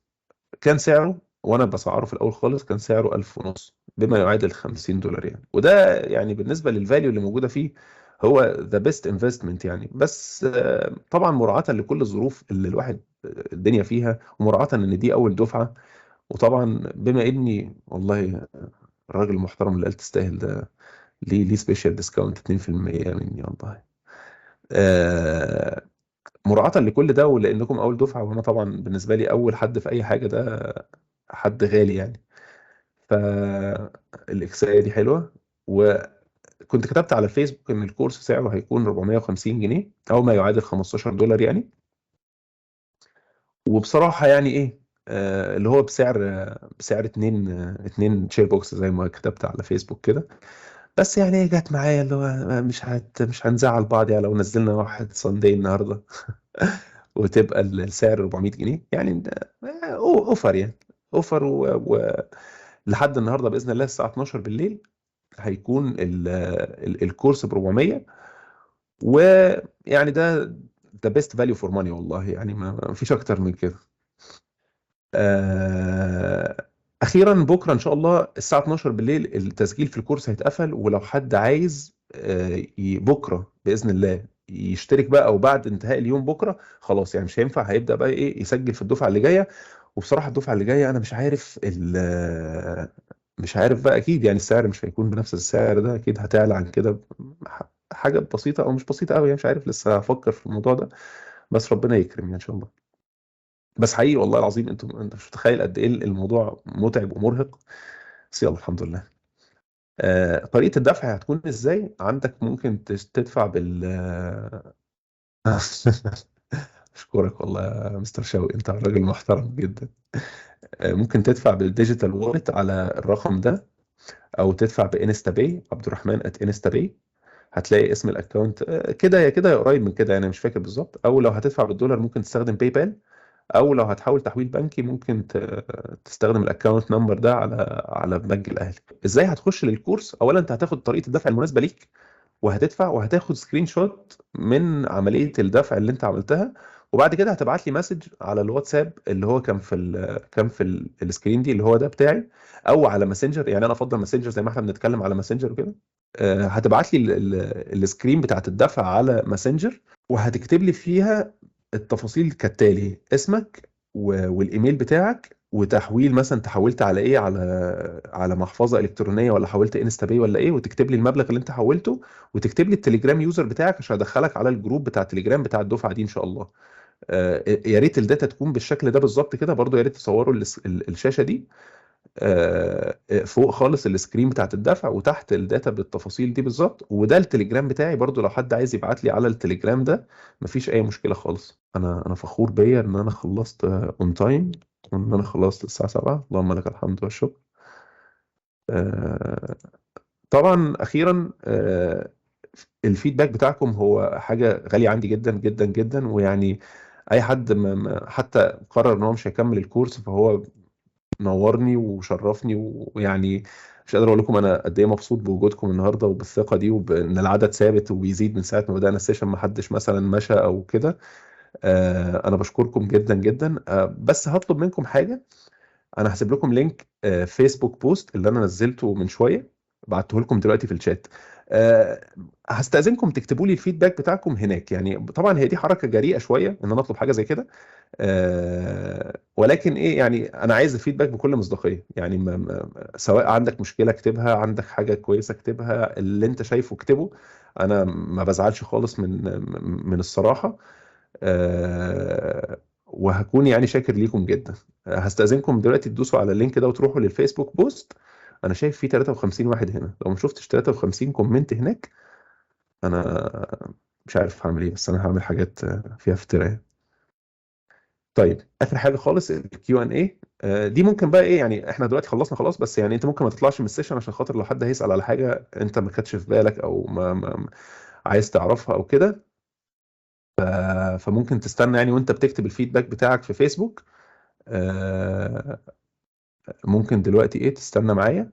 [SPEAKER 1] كان سعره، وانا بسعره في الاول خالص، كان سعره 1500 بما يعادل $50 يعني، وده يعني بالنسبة لل value اللي موجودة فيه هو the best investment يعني. بس طبعا مراعاة لكل الظروف اللي الواحد الدنيا فيها، ومراعاة ان دي اول دفعه، وطبعا بما اني والله الراجل المحترم اللي قال تستاهل ده ليه special discount 2% مني والله. مراعاة لكل ده، ولانكم اول دفعه، وانا طبعا بالنسبة لي اول حد في اي حاجة ده حد غالي يعني، فالاكسايه دي حلوة. وكنت كتبت على الفيسبوك ان ال course سعره هيكون 450 جنيه او ما يعادل $15 يعني. وبصراحة يعني ايه، اللي هو بسعر 2 share box زي ما كتبت على فيسبوك كده. بس يعني ايه، جت معايا اللي هو مش هنزعل بعض يعني لو نزلنا واحد sundae النهارده وتبقى السعر 400 جنيه يعني، offer يعني، offer لحد النهارده باذن الله الساعة 12 بالليل هيكون ال course ب 400، ويعني ده the best value for money والله يعني، ما فيش اكتر من كده. اخيرا بكره ان شاء الله الساعة 12 بالليل التسجيل في ال course هيتقفل، ولو حد عايز بكره باذن الله يشترك بقى، او بعد انتهاء اليوم بكره خلاص يعني مش هينفع، هيبدا بقى ايه يسجل في الدفعة اللي جاية. وبصراحة الدفعة اللي جاية انا مش عارف بقى، اكيد يعني السعر مش هيكون بنفس السعر ده، اكيد هتعلى عن كده حاجة بسيطة او مش بسيطة قوي يعني، مش عارف لسه هفكر في الموضوع ده. بس ربنا يكرم يعني ان شاء الله. بس حقيقي والله العظيم انت مش متخيل قد ايه الموضوع متعب ومرهق، بس يلا الحمد لله. طريقة الدفع هتكون ازاي؟ عندك ممكن تدفع بال اشكرك والله يا مستر شوقي، انت راجل محترم جدا. ممكن تدفع بال digital wallet على الرقم ده، او تدفع ب InstaPay، عبد الرحمن @InstaPay، هتلاقي اسم ال account كده يا كده يا قريب من كده يعني، مش فاكر بالظبط. او لو هتدفع بالدولار ممكن تستخدم PayPal، او لو هتحول تحويل بنكي ممكن تستخدم ال account number ده على البنك الاهلي. ازاي هتخش لل course؟ اولا انت هتاخد طريقه الدفع المناسبة ليك، وهتدفع وهتاخد screenshot من عملية الدفع اللي انت عملتها، وبعد كده هتبعت لي message على الواتساب اللي هو كان في ال screen دي اللي هو ده بتاعي، او على ماسنجر. يعني انا افضل ماسنجر زي ما احنا بنتكلم على ماسنجر وكده. هتبعت لي ال screen بتاعت الدفع على ماسنجر، وهتكتب لي فيها التفاصيل كالتالي: اسمك والايميل بتاعك، وتحويل مثلا تحولت على ايه، على محفظة الكترونية ولا حولت InstaPay ولا ايه، وتكتب لي المبلغ اللي انت حولته، وتكتب لي التليجرام user بتاعك عشان ادخلك على ال group بتاع التليجرام بتاع الدفعة دي ان شاء الله. يا ريت ال data تكون بالشكل ده بالظبط كده. برضو يا ريت تصوروا الشاشة دي، فوق خالص ال screen بتاعت الدفع، وتحت ال data بالتفاصيل دي بالظبط. وده التليجرام بتاعي برضو، لو حد عايز يبعت لي على التليجرام ده مفيش اي مشكلة خالص. انا فخور بيا ان انا خلصت on time، وان انا خلصت الساعة 7، اللهم لك الحمد والشكر. طبعا اخيرا، ال feedback بتاعكم هو حاجة غالية عندي جدا جدا جدا، ويعني اي حد ما حتى قرر ان هو مش هيكمل ال course فهو نورني وشرفني، ويعني مش قادر اقول لكم انا قد ايه مبسوط بوجودكم النهارده وبالثقه دي، وبان العدد ثابت وبيزيد من ساعة ما بدانا ال session، ما حدش مثلا مشى او كده. انا بشكركم جدا جدا. بس هطلب منكم حاجة، انا هسيب لكم link فيسبوك post اللي انا نزلته من شوية، بعته لكم دلوقتي في الشات. هستأذنكم تكتبوا لي ال feedback بتاعكم هناك. يعني طبعا هي دي حركة جريئة شوية ان انا اطلب حاجة زي كده، ولكن ايه يعني انا عايز ال feedback بكل مصداقية. يعني ما سواء عندك مشكلة اكتبها، عندك حاجة كويسة اكتبها، اللي انت شايفه اكتبه. انا ما بزعلش خالص من الصراحة، وهكون يعني شاكر ليكم جدا. هستأذنكم دلوقتي تدوسوا على ال link ده وتروحوا للفيسبوك post. انا شايف فيه 53 واحد هنا، لو ما شفتش 53 comment هناك انا مش عارف هعمل ايه، بس انا هعمل حاجات فيها افتراء. طيب اخر حاجة خالص ال Q and A، دي ممكن بقى ايه، يعني احنا دلوقتي خلصنا خلاص، بس يعني انت ممكن ما تطلعش من ال session عشان خاطر لو حد هيسأل على حاجة انت ما كانتش في بالك او ما عايز تعرفها او كده، فممكن تستنى يعني وانت بتكتب ال feedback بتاعك في فيسبوك. ممكن دلوقتي ايه تستنى معايا.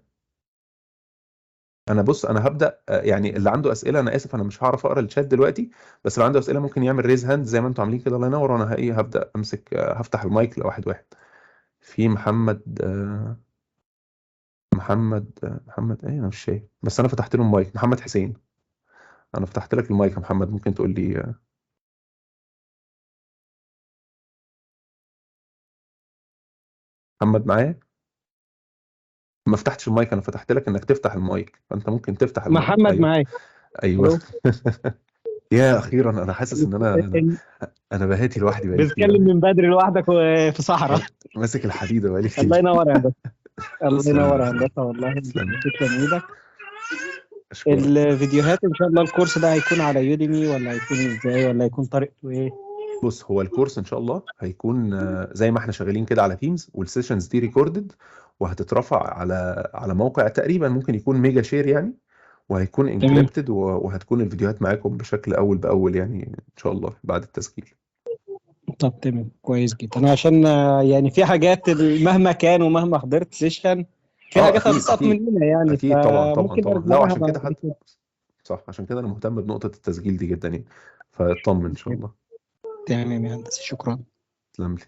[SPEAKER 1] انا بص انا هبدا، يعني اللي عنده اسئلة، انا اسف انا مش هعرف اقرا الشات دلوقتي، بس اللي عنده اسئلة ممكن يعمل raise hand زي ما انتم عاملين كده، الله ينور. وانا ايه هبدا امسك، هفتح المايك لواحد واحد. في محمد، محمد ايه انا مش شايف، بس انا فتحت له المايك. محمد حسين، انا فتحت لك المايك يا محمد، ممكن تقول لي. محمد معايا؟ ما فتحتش المايك، انا فتحت لك انك تفتح المايك، فانت ممكن تفتح المايك.
[SPEAKER 2] محمد.
[SPEAKER 1] أيوة.
[SPEAKER 2] معاك.
[SPEAKER 1] ايوه.
[SPEAKER 2] ألو.
[SPEAKER 1] يا اخيرا انا حاسس ان انا بهاتي لوحدي بقالي كتير.
[SPEAKER 2] بتتكلم من بدري لوحدك وفي صحراء.
[SPEAKER 1] ماسك الحديدة بقالي كتير.
[SPEAKER 2] الله ينور يا هندسة. الله
[SPEAKER 1] تسلم.
[SPEAKER 2] ينور يا هندسة والله.
[SPEAKER 1] تسلم.
[SPEAKER 2] تسلم ايدك.
[SPEAKER 1] اشكرك.
[SPEAKER 2] الفيديوهات ان شاء الله ال course ده هيكون على Udemy ولا هيكون ازاي، ولا هيكون طريقته ايه؟
[SPEAKER 1] بص هو ال course ان شاء الله هيكون زي ما احنا شغالين كده على Teams، وال sessions دي recorded وهتترفع على موقع تقريبا ممكن يكون ميجا شير يعني، وهيكون encrypted، وهتكون الفيديوهات معاكم بشكل اول باول يعني ان شاء الله بعد التسجيل.
[SPEAKER 2] طب تمام كويس جدا. انا عشان يعني في حاجات مهما كان ومهما حضرت session في حاجات هتسقط مننا يعني،
[SPEAKER 1] اكيد طبعا طبعا
[SPEAKER 2] فممكن
[SPEAKER 1] طبعا.
[SPEAKER 2] نرجع
[SPEAKER 1] لا
[SPEAKER 2] لها
[SPEAKER 1] عشان
[SPEAKER 2] بعد
[SPEAKER 1] كده حتى
[SPEAKER 2] كده.
[SPEAKER 1] صح، عشان كده انا مهتم بنقطة التسجيل دي جدا يعني، فاطمن ان شاء الله.
[SPEAKER 2] تمام يا هندسة، شكرا.
[SPEAKER 1] تسلم لي.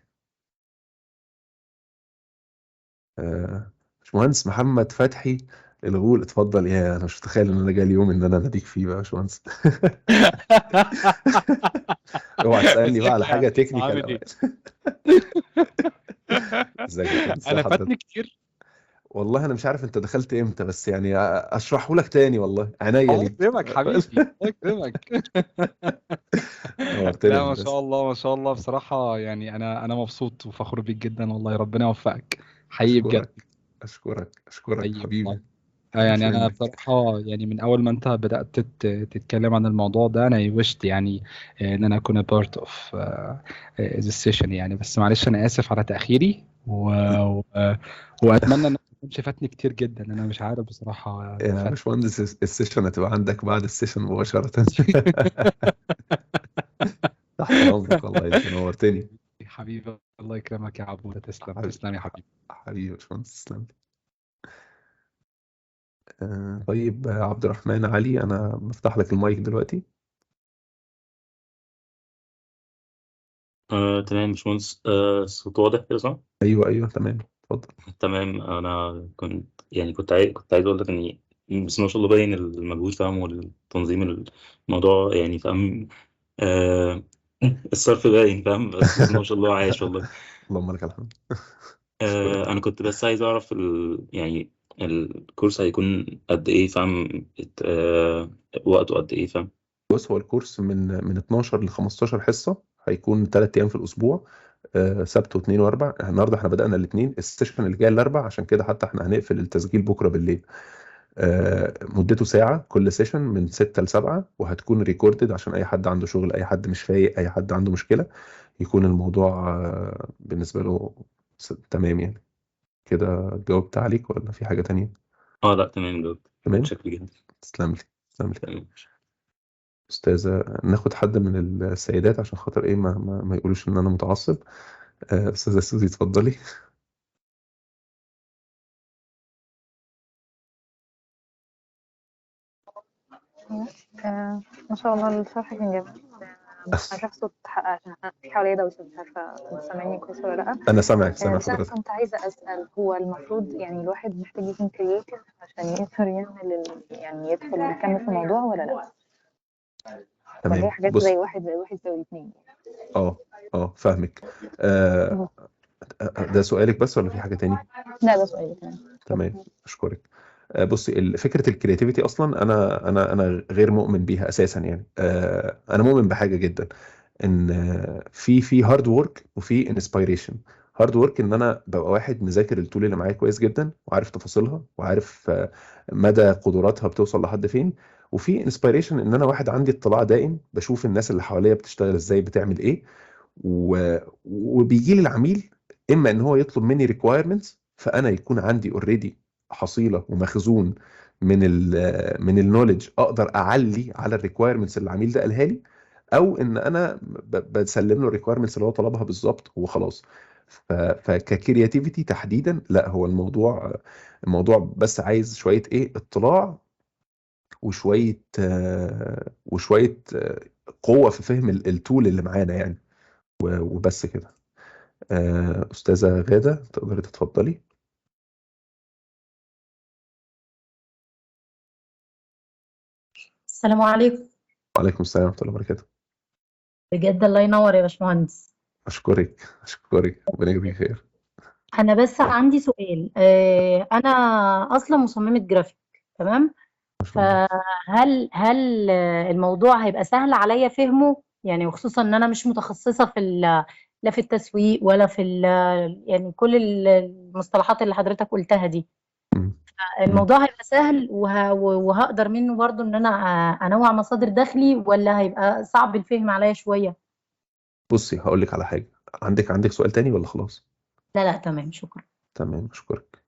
[SPEAKER 1] باشمهندس محمد فتحي الغول، اتفضل. يا انا مش متخيل ان انا جاي اليوم ان انا اناديك فيه بقى يا باشمهندس. اوعى تسالني بقى على
[SPEAKER 3] ازيك يا
[SPEAKER 1] حاجة
[SPEAKER 3] هندسة،
[SPEAKER 1] technical.
[SPEAKER 3] عامل ايه؟
[SPEAKER 1] ازيك يا باشمهندس؟
[SPEAKER 3] انا
[SPEAKER 1] حضرتك؟
[SPEAKER 3] فاتني كتير.
[SPEAKER 1] والله انا مش عارف انت دخلت امتى، بس يعني اشرحه لك تاني، والله عينيا
[SPEAKER 3] الله
[SPEAKER 1] ليك.
[SPEAKER 3] يكرمك حبيبي، الله يكرمك.
[SPEAKER 1] نورتني
[SPEAKER 3] لا
[SPEAKER 1] يا
[SPEAKER 3] ما شاء
[SPEAKER 1] هندسة.
[SPEAKER 3] الله ما شاء الله، بصراحة يعني انا مبسوط وفخور بيك جدا والله، ربنا يوفقك حقيقي بجد.
[SPEAKER 1] اشكرك اشكرك اشكرك
[SPEAKER 3] حقيقي
[SPEAKER 1] حبيبي.
[SPEAKER 3] والله.
[SPEAKER 1] مش
[SPEAKER 3] يعني انا
[SPEAKER 1] منك.
[SPEAKER 3] بصراحة يعني من اول ما انت بدات تتكلم عن الموضوع ده انا wished يعني ان انا اكون part of this session يعني. بس معلش انا اسف على تاخيري و... واتمنى ان ما يكونش فاتني كتير جدا، انا مش عارف بصراحة
[SPEAKER 1] يا
[SPEAKER 3] فات.
[SPEAKER 1] باشمهندس، ال session هتبقى عندك بعد ال session مباشرة. تحت امرك والله، انت نورتني.
[SPEAKER 3] حبيبي الله يكرمك يا عبوده، تسلم
[SPEAKER 1] حبيبي
[SPEAKER 3] تسلم يا حبيبي.
[SPEAKER 1] حبيبي يا باشمهندس، تسلم. طيب، عبد الرحمن علي، انا بفتح لك المايك دلوقتي.
[SPEAKER 4] تمام يا باشمهندس، الصوت واضح كده صح؟
[SPEAKER 1] ايوه ايوه تمام، اتفضل.
[SPEAKER 4] تمام. انا كنت يعني كنت عايز اقول لك اني بس ما شاء الله باين المجهود فاهم، والتنظيم الموضوع يعني فاهم. آه الصرف باين فاهم، بس ما شاء الله عايش والله.
[SPEAKER 1] اللهم لك الحمد. اشكرك.
[SPEAKER 4] انا كنت بس عايز اعرف يعني الكورس هيكون قد ايه فاهم، وقته قد ايه فاهم؟
[SPEAKER 1] بص، هو الكورس من 12 ل 15 حصة، هيكون 3 ايام في الاسبوع، سبت واثنين واربع. النهارده احنا بدأنا الاثنين، ال session اللي جاي الاربع، عشان كده حتى احنا هنقفل التسجيل بكره بالليل. مدته ساعة كل session، من 6 ل 7، وهتكون recorded عشان اي حد عنده شغل، اي حد مش فايق، اي حد عنده مشكلة، يكون الموضوع بالنسبة له تمام يعني. كده جاوبت عليك ولا في حاجة تانية؟
[SPEAKER 4] اه لا تمام، جاوبت.
[SPEAKER 1] تمام،
[SPEAKER 4] متشكر جدا.
[SPEAKER 1] تسلم لي تسلم لي.
[SPEAKER 4] تمام.
[SPEAKER 1] أستاذة، ناخد حد من السيدات عشان خاطر إيه ما يقولوش إن أنا متعصب. أستاذة سوزي اتفضلي.
[SPEAKER 5] ما شاء الله الشرح كان جميل. مش عارفة الصوت حق عشان في حواليا دوشة، مش عارفة انتوا سامعيني كويس ولا لأ.
[SPEAKER 1] أنا سامعك، سامع
[SPEAKER 5] بس أنا
[SPEAKER 1] حضرتك.
[SPEAKER 5] كنت عايزة أسأل، هو المفروض يعني الواحد محتاج يكون creative عشان يقدر يعمل يعني يدخل ويكمل في الموضوع ولا لأ؟ ولا هي
[SPEAKER 1] تمام،
[SPEAKER 5] حاجات
[SPEAKER 1] بص.
[SPEAKER 5] زي واحد زائد واحد يساوي اتنين؟
[SPEAKER 1] فاهمك. ده سؤالك بس ولا في حاجة تاني؟
[SPEAKER 5] لا ده سؤالي. تمام.
[SPEAKER 1] تمام، أشكرك. بصي، فكرة ال creativity أصلا أنا غير مؤمن بيها أساسا يعني. أنا مؤمن بحاجة جدا، إن في hard work وفي inspiration. hard work إن أنا ببقى واحد مذاكر ال tool اللي معايا كويس جدا، وعارف تفاصيلها، وعارف مدى قدراتها بتوصل لحد فين. وفي inspiration إن أنا واحد عندي اطلاع دائم، بشوف الناس اللي حواليا بتشتغل إزاي، بتعمل إيه، وبيجي لي العميل إما إن هو يطلب مني requirements، فأنا يكون عندي already حصيلة ومخزون من ال knowledge اقدر اعلي على ال requirements اللي العميل ده قالها لي، او ان انا بسلم له ال requirements اللي هو طلبها بالظبط وخلاص. فك creativity تحديدا لا، هو الموضوع بس عايز شوية اطلاع وشوية قوة في فهم ال tool اللي معانا يعني، وبس كده. استاذه غاده تقدري تتفضلي.
[SPEAKER 6] السلام عليكم.
[SPEAKER 1] وعليكم السلام ورحمة الله وبركاته.
[SPEAKER 6] بجد الله ينور يا باشمهندس.
[SPEAKER 1] أشكرك أشكرك، ربنا يجزيك خير.
[SPEAKER 6] أنا بس عندي سؤال. أنا أصلا مصممة جرافيك، تمام؟
[SPEAKER 1] ما شاء الله.
[SPEAKER 6] فهل الموضوع هيبقى سهل عليا فهمه؟ يعني وخصوصا إن أنا مش متخصصة في لا في التسويق ولا في يعني كل المصطلحات اللي حضرتك قلتها دي. الموضوع هيبقى سهل وهقدر منه برضو ان انا انوع مصادر دخلي، ولا هيبقى صعب الفهم عليا شوية؟
[SPEAKER 1] بصي هقول لك على حاجة. عندك سؤال تاني ولا خلاص؟
[SPEAKER 6] لا لا تمام، شكرا.
[SPEAKER 1] تمام، اشكرك.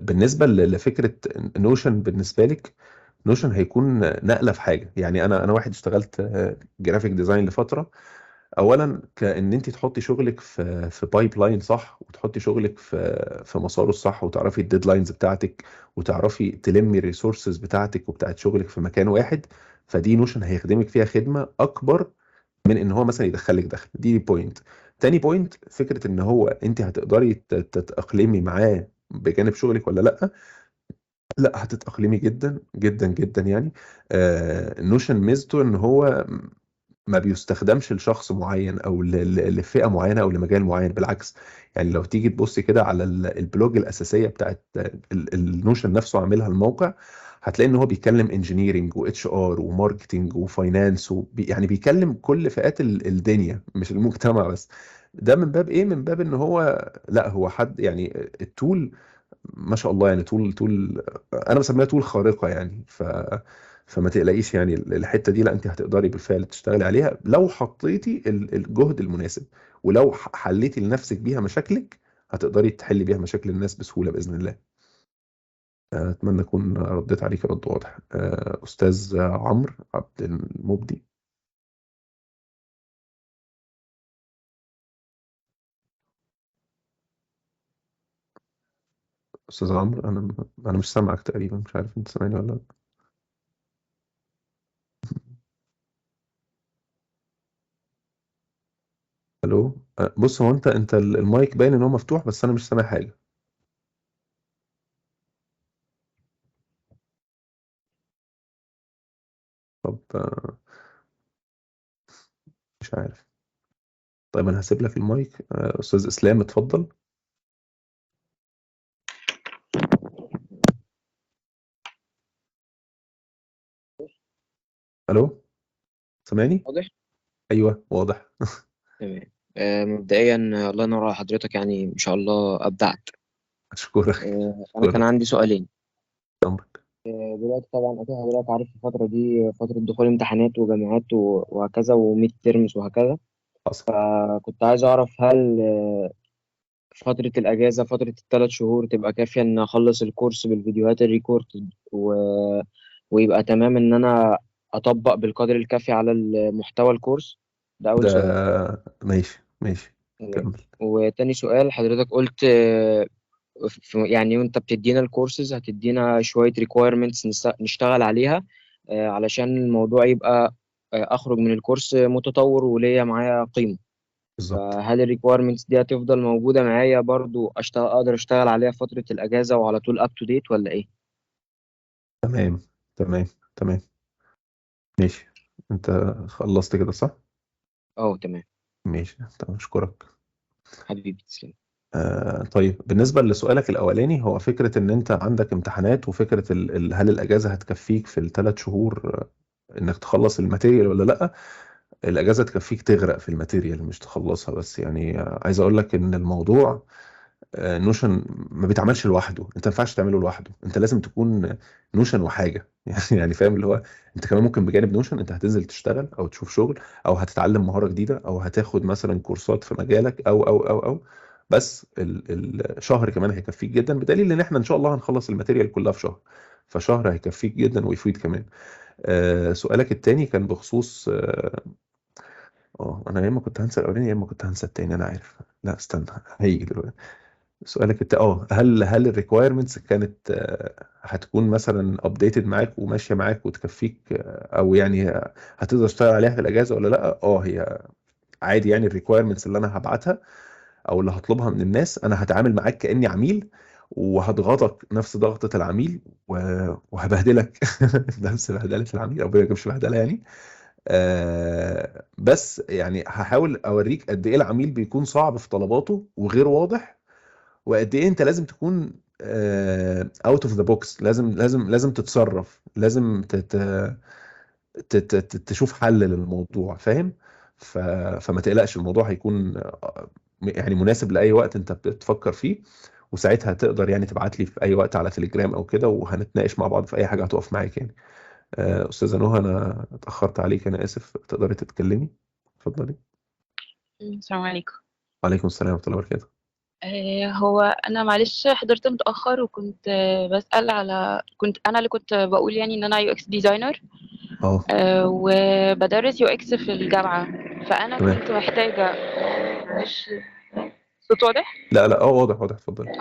[SPEAKER 1] بالنسبة لفكرة Notion، بالنسبة لك Notion هيكون نقلة في حاجة يعني. انا واحد اشتغلت graphic design لفترة. اولا كان انت تحطي شغلك في pipeline صح، وتحطي شغلك في مساره الصح، وتعرفي ال deadlines بتاعتك، وتعرفي تلمي ال resources بتاعتك وبتاعت شغلك في مكان واحد. فدي Notion هيخدمك فيها خدمة اكبر من ان هو مثلا يدخلك دخل. دي point. تاني point، فكرة ان هو انت هتقدري تتاقلمي معاه بجانب شغلك ولا لا؟ لا، هتتاقلمي جدا جدا جدا يعني. Notion ميزته ان هو ما بيستخدمش لشخص معين او لفئة معينة او لمجال معين، بالعكس. يعني لو تيجي تبص كده على ال blog الاساسية بتاعت ال Notion نفسه عاملها الموقع، هتلاقي ان هو بيتكلم engineering و HR و marketing و finance، يعني بيكلم كل فئات الدنيا مش المجتمع بس. ده من باب ايه؟ من باب ان هو لا، هو حد يعني ال tool ما شاء الله، يعني tool انا بسميها tool خارقة يعني. فما تقلقيش يعني الحتة دي، لا انت هتقدري بالفعل تشتغلي عليها لو حطيتي الجهد المناسب، ولو حليتي لنفسك بيها مشاكلك هتقدري تحلي بيها مشاكل الناس بسهولة باذن الله. اتمنى اكون رديت عليك رد واضح. استاذ عمرو عبد المبدي. استاذ عمرو، انا مش سامعك تقريبا، مش عارف انت سامعني ولا لا. الو، بص، هو انت المايك باين ان هو مفتوح بس انا مش سامع حاجة. طب مش عارف. طيب انا هسيب لك المايك. استاذ اسلام اتفضل. الو، سامعني؟
[SPEAKER 7] واضح؟
[SPEAKER 1] ايوه واضح.
[SPEAKER 7] تمام. مبدئيا الله ينور على حضرتك، يعني ان شاء الله ابدعت.
[SPEAKER 1] اشكرك.
[SPEAKER 7] انا كان عندي سؤالين.
[SPEAKER 1] امرك.
[SPEAKER 7] دلوقتي طبعا اكيد حضرتك عارف الفترة دي فترة دخول امتحانات وجامعات وهكذا و midterms وهكذا.
[SPEAKER 1] حصل.
[SPEAKER 7] فكنت عايز اعرف هل فترة الاجازة فترة ال3 شهور تبقى كافيه ان اخلص الكورس بالفيديوهات ال recorded ويبقى تمام ان انا اطبق بالقدر الكافي على المحتوى الكورس ده؟ اول سؤال.
[SPEAKER 1] ده ماشي ماشي.
[SPEAKER 7] تمام.
[SPEAKER 1] كمل.
[SPEAKER 7] وتاني سؤال، حضرتك قلت يعني وانت بتدينا الكورسز هتدينا شوية requirements نشتغل عليها علشان الموضوع يبقى اخرج من الكورس متطور وليا معايا قيمة.
[SPEAKER 1] بالظبط.
[SPEAKER 7] فهل ال requirements دي هتفضل موجودة معايا برضو اشتغل اقدر اشتغل عليها فترة الاجازة وعلى طول up to date ولا ايه؟
[SPEAKER 1] تمام، ماشي. انت خلصت كده صح؟
[SPEAKER 7] اه تمام.
[SPEAKER 1] ماشي، تمام، اشكرك.
[SPEAKER 7] حبيبي تسلم.
[SPEAKER 1] طيب بالنسبة لسؤالك الأولاني، هو فكرة إن أنت عندك امتحانات وفكرة هل الأجازة هتكفيك في ال3 شهور إنك تخلص ال material ولا لأ؟ الأجازة تكفيك تغرق في ال material مش تخلصها بس. يعني عايز أقول لك إن الموضوع Notion ما بيتعملش لوحده، انت ما ينفعش تعمله لوحده، انت لازم تكون Notion وحاجه يعني فاهم اللي هو انت كمان ممكن بجانب Notion انت هتنزل تشتغل او تشوف شغل او هتتعلم مهارة جديدة او هتاخد مثلا كورسات في مجالك او او او او بس الشهر كمان هيكفيك جدا، بدليل ان احنا ان شاء الله هنخلص ال material كلها في شهر، فشهر هيكفيك جدا ويفيد كمان. سؤالك التاني كان بخصوص انا يا اما كنت هنسى الاولاني يا اما كنت هنسى التاني، انا عارف. لا استنى، هيجي دلوقتي. سؤالك هل ال requirements كانت هتكون مثلا updated معاك وماشية معاك وتكفيك، او يعني هتقدر تشتغل عليها في الاجازة ولا لا؟ هي عادي يعني ال requirements اللي انا هبعتها او اللي هطلبها من الناس، انا هتعامل معاك كاني عميل وهضغطك نفس ضغطة العميل وهبهدلك نفس بهدلة العميل، ربنا ما يجيبش بهدلة يعني. بس يعني هحاول اوريك قد ايه العميل بيكون صعب في طلباته وغير واضح، وقد ايه انت لازم تكون out of the box، لازم لازم لازم تتصرف، لازم تشوف حل للموضوع، فاهم؟ فما تقلقش، الموضوع هيكون يعني مناسب لأي وقت انت بتفكر فيه، وساعتها تقدر يعني تبعت لي في اي وقت على تليجرام او كده، وهنتناقش مع بعض في اي حاجة هتقف معاك يعني. استاذة نهى، انا اتأخرت عليك، انا اسف، تقدري تتكلمي؟ اتفضلي.
[SPEAKER 8] السلام عليكم.
[SPEAKER 1] وعليكم السلام ورحمة الله وبركاته.
[SPEAKER 8] هو انا معلش حضرت متاخر، وكنت بسال على كنت انا اللي كنت بقول يعني ان انا UX designer وبدرس UX في الجامعة، فانا كنت محتاجه، معلش صوت واضح؟
[SPEAKER 1] لا لا، واضح واضح، اتفضلي.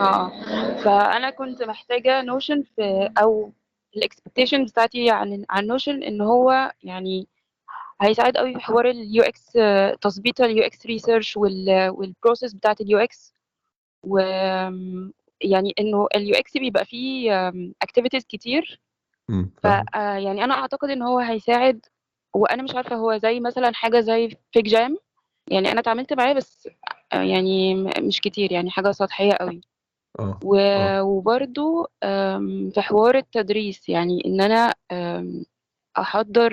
[SPEAKER 8] فانا كنت محتاجه Notion في او ال expectation بتاعتي عن Notion ان هو يعني هيساعد قوي في حوار ال UX، تظبيط ال UX research وال process بتاعت ال UX، و يعني انه ال UX بيبقى فيه activities كتير. ف
[SPEAKER 1] فاهم.
[SPEAKER 8] يعني انا اعتقد ان هو هيساعد وانا مش عارفه هو زي مثلا حاجة زي FigJam، يعني انا اتعاملت معاه بس يعني مش كتير، يعني حاجة سطحية قوي. وبرده في حوار التدريس، يعني ان انا احضر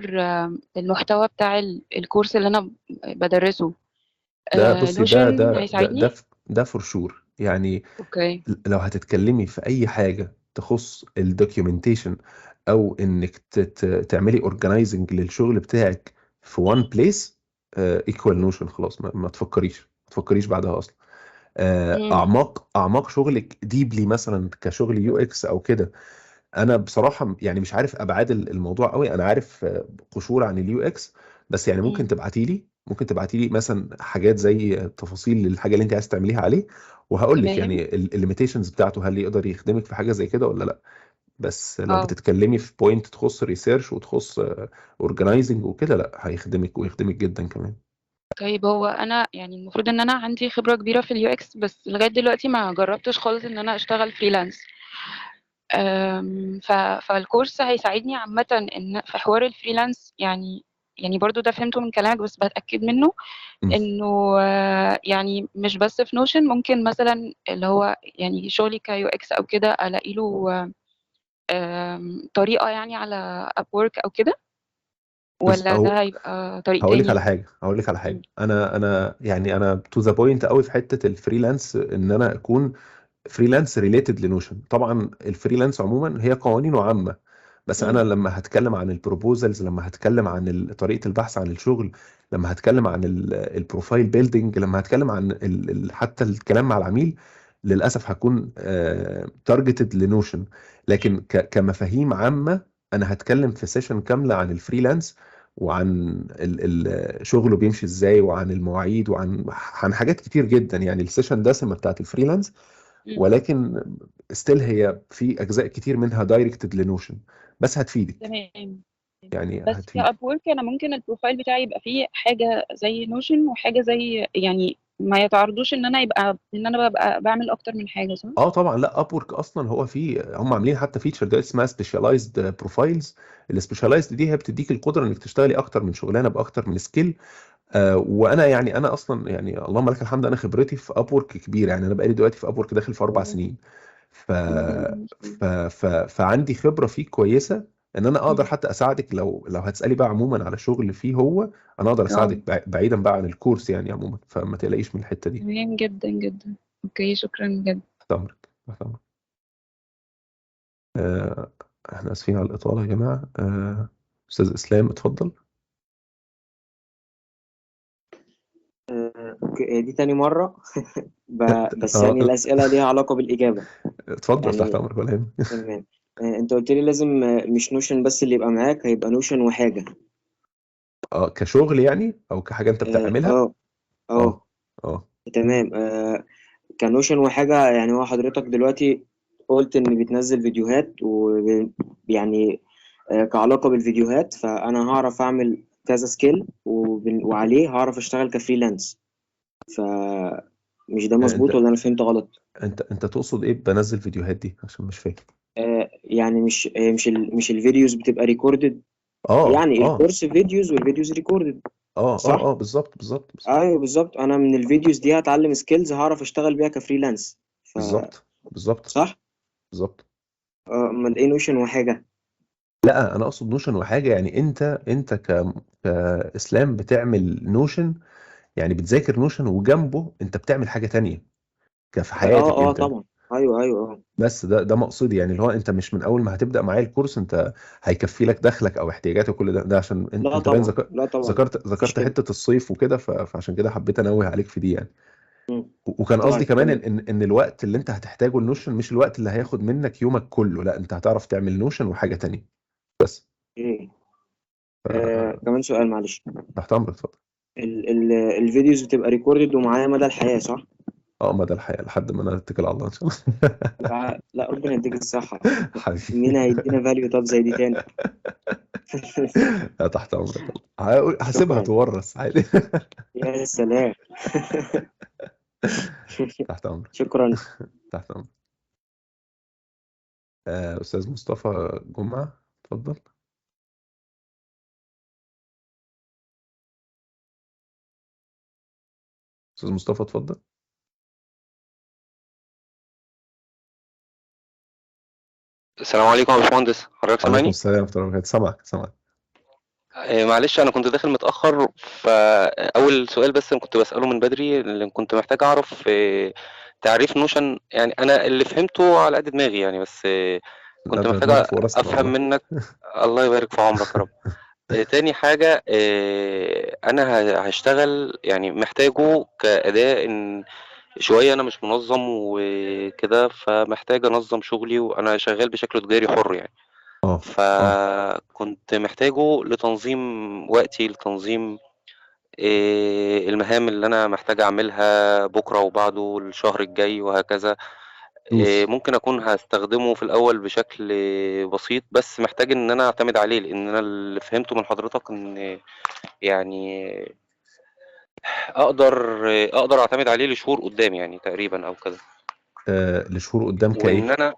[SPEAKER 8] المحتوى بتاع الكورس اللي انا بدرسه.
[SPEAKER 1] ده بصي، ده
[SPEAKER 8] Notion
[SPEAKER 1] ده ده
[SPEAKER 8] هيساعدني؟
[SPEAKER 1] ده ده for sure يعني.
[SPEAKER 8] okay.
[SPEAKER 1] لو هتتكلمي في اي حاجة تخص ال documentation او انك تعملي organizing للشغل بتاعك في one place equal Notion، خلاص ما تفكريش، ما تفكريش بعدها اصلا. اعماق شغلك deeply مثلا كشغل UX او كده، انا بصراحة يعني مش عارف ابعاد الموضوع قوي، انا عارف قشور عن ال UX بس، يعني ممكن تبعتي لي مثلا حاجات زي تفاصيل للحاجة اللي انت عايز تعمليها عليه، وهقول لك يعني ال limitations بتاعته، هل يقدر يخدمك في حاجة زي كده ولا لا. بس لو بتتكلمي في point تخص research وتخص organizing وكده، لا هيخدمك ويخدمك جدا كمان.
[SPEAKER 8] طيب هو انا يعني المفروض ان انا عندي خبرة كبيرة في ال UX، بس لغاية دلوقتي ما جربتش خالص ان انا اشتغل freelance. فالكورس هيساعدني عامة ان في حوار ال freelance، يعني برضو ده فهمته من كلامك بس بتأكد منه، انه يعني مش بس في Notion، ممكن مثلا اللي هو يعني شغلي ك UX او كده الاقي له طريقة يعني على Upwork او كده، ولا ده هيبقى طريق
[SPEAKER 1] هقول لك
[SPEAKER 8] تاني؟
[SPEAKER 1] على حاجة، هقول لك على حاجة. انا يعني انا to the point قوي في حتة ال freelance، ان انا اكون freelance related ل Notion. طبعا ال freelance عموما هي قوانينه عامة، بس انا لما هتكلم عن ال proposals، لما هتكلم عن طريقه البحث عن الشغل، لما هتكلم عن ال profile building، لما هتكلم عن حتى الكلام مع العميل، للاسف هكون targeted ل Notion. لكن كمفاهيم عامة انا هتكلم في session كاملة عن ال freelance وعن شغله بيمشي ازاي، وعن المواعيد، وعن حاجات كتير جدا. يعني ال session دسمة بتاعت ال freelance، ولكن still هي في اجزاء كتير منها directed ل Notion، بس هتفيدك.
[SPEAKER 8] تمام.
[SPEAKER 1] يعني
[SPEAKER 8] بس
[SPEAKER 1] هتفيدك.
[SPEAKER 8] في Upwork انا ممكن ال profile بتاعي يبقى فيه حاجة زي Notion وحاجه زي، يعني ما يتعرضوش ان انا يبقى ان انا ببقى بعمل اكتر من حاجة، صح؟
[SPEAKER 1] اه طبعا، لا Upwork اصلا هو في، هم عاملين حتى feature دلوقتي اسمها specialized profiles. ال specialized دي هي بتديك القدرة انك تشتغلي اكتر من شغلانة باكتر من skill. وانا يعني انا اصلا يعني اللهم لك الحمد، انا خبرتي في Upwork كبيرة، يعني انا بقالي دلوقتي في Upwork داخل في 4 سنين، ف... ف... ف... فعندي خبره فيه كويسة ان انا اقدر حتى اساعدك لو هتسالي بقى عموما على شغل فيه، هو انا اقدر اساعدك بعيدا بقى عن الكورس يعني عموما، فما تقلقيش من الحتة دي.
[SPEAKER 8] تمام جدا جدا. okay، شكرا جدا.
[SPEAKER 1] تحت امرك، تحت امرك. احنا اسفين على الاطالة يا جماعة. استاذ اسلام اتفضل.
[SPEAKER 7] okay، دي تاني مرة بس يعني الأسئلة ليها علاقة بالإجابة.
[SPEAKER 1] اتفضل يعني تحت أمرك ولا يهمك.
[SPEAKER 7] تمام. أنت قلت لي لازم مش Notion بس اللي يبقى معاك، هيبقى Notion وحاجة.
[SPEAKER 1] كشغل يعني أو كحاجة أنت بتعملها؟
[SPEAKER 7] تمام. ك Notion وحاجة، يعني هو حضرتك دلوقتي قلت إن بتنزل فيديوهات، ويعني كعلاقة بالفيديوهات، فأنا هعرف أعمل كذا skill وعليه هعرف أشتغل ك freelance. فمش ده مظبوط ولا انا فهمت غلط؟
[SPEAKER 1] انت تقصد ايه بنزل فيديوهات دي؟ عشان مش فاهم.
[SPEAKER 7] يعني مش ال videos بتبقى recorded؟ يعني الكورس videos وال videos recorded.
[SPEAKER 1] صح؟ بالظبط بالظبط.
[SPEAKER 7] ايوه بالظبط. انا من ال videos دي هتعلم skills هعرف اشتغل بيها ك freelance.
[SPEAKER 1] بالظبط بالظبط،
[SPEAKER 7] صح
[SPEAKER 1] بالظبط.
[SPEAKER 7] امال ايه Notion وحاجه؟
[SPEAKER 1] لا انا اقصد Notion وحاجه، يعني انت كاسلام بتعمل Notion، يعني بتذاكر Notion وجنبه انت بتعمل حاجة تانية في حياتك انت.
[SPEAKER 7] طبعا. ايوه
[SPEAKER 1] بس ده مقصدي، يعني اللي هو انت مش من اول ما هتبدا معايا الكورس انت هيكفي لك دخلك او احتياجاتك وكل ده عشان انت باين ذكرت حتة الصيف وكده، فعشان كده حبيت انوه عليك في دي يعني. وكان قصدي كمان ان الوقت اللي انت هتحتاجه ال Notion مش الوقت اللي هياخد منك يومك كله، لا انت هتعرف تعمل Notion وحاجه تانية بس.
[SPEAKER 7] ايه كمان سؤال معلش.
[SPEAKER 1] تحت امرك اتفضل.
[SPEAKER 7] ال videos بتبقى recorded ومعايا مدى الحياة، صح؟
[SPEAKER 1] مدى الحياة لحد ما انا اتكل على الله ان شاء الله.
[SPEAKER 7] لا ربنا يديك الصحة حبيبي. مين هيدينا value طب زي دي تاني؟
[SPEAKER 1] لا تحت امرك، هسيبها تورث عادي.
[SPEAKER 7] يا سلام.
[SPEAKER 1] تحت امرك.
[SPEAKER 7] شكرا.
[SPEAKER 1] تحت امرك. استاذ مصطفى جمعة اتفضل. استاذ مصطفى اتفضل.
[SPEAKER 9] السلام عليكم يا باشمهندس، حضرتك
[SPEAKER 1] وعليكم
[SPEAKER 9] سامعني؟
[SPEAKER 1] السلام ورحمة الله وبركاته. سامعك سامعك.
[SPEAKER 9] معلش انا كنت داخل متأخر، فاول سؤال بس أنا كنت بسأله من بدري، اللي كنت محتاج اعرف تعريف Notion. يعني انا اللي فهمته على قد دماغي يعني، بس
[SPEAKER 1] لا
[SPEAKER 9] كنت
[SPEAKER 1] ده
[SPEAKER 9] محتاج
[SPEAKER 1] دماغك فوق راسنا
[SPEAKER 9] افهم
[SPEAKER 1] والله.
[SPEAKER 9] منك. الله يبارك في عمرك يا رب. تاني حاجة، انا هشتغل يعني محتاجه كأداة، ان شوية انا مش منظم وكده، فمحتاج انظم شغلي، وانا شغال بشكل تجاري حر يعني.
[SPEAKER 1] اه
[SPEAKER 9] فكنت محتاجه لتنظيم وقتي، لتنظيم المهام اللي انا محتاج اعملها بكرة وبعده الشهر الجاي وهكذا.
[SPEAKER 1] دوس.
[SPEAKER 9] ممكن اكون هستخدمه في الاول بشكل بسيط، بس محتاج ان انا اعتمد عليه، لان انا اللي فهمته من حضرتك ان يعني اقدر اعتمد عليه لشهور قدام يعني تقريبا او كده.
[SPEAKER 1] لشهور قدام
[SPEAKER 9] وان
[SPEAKER 1] كايه؟
[SPEAKER 9] انا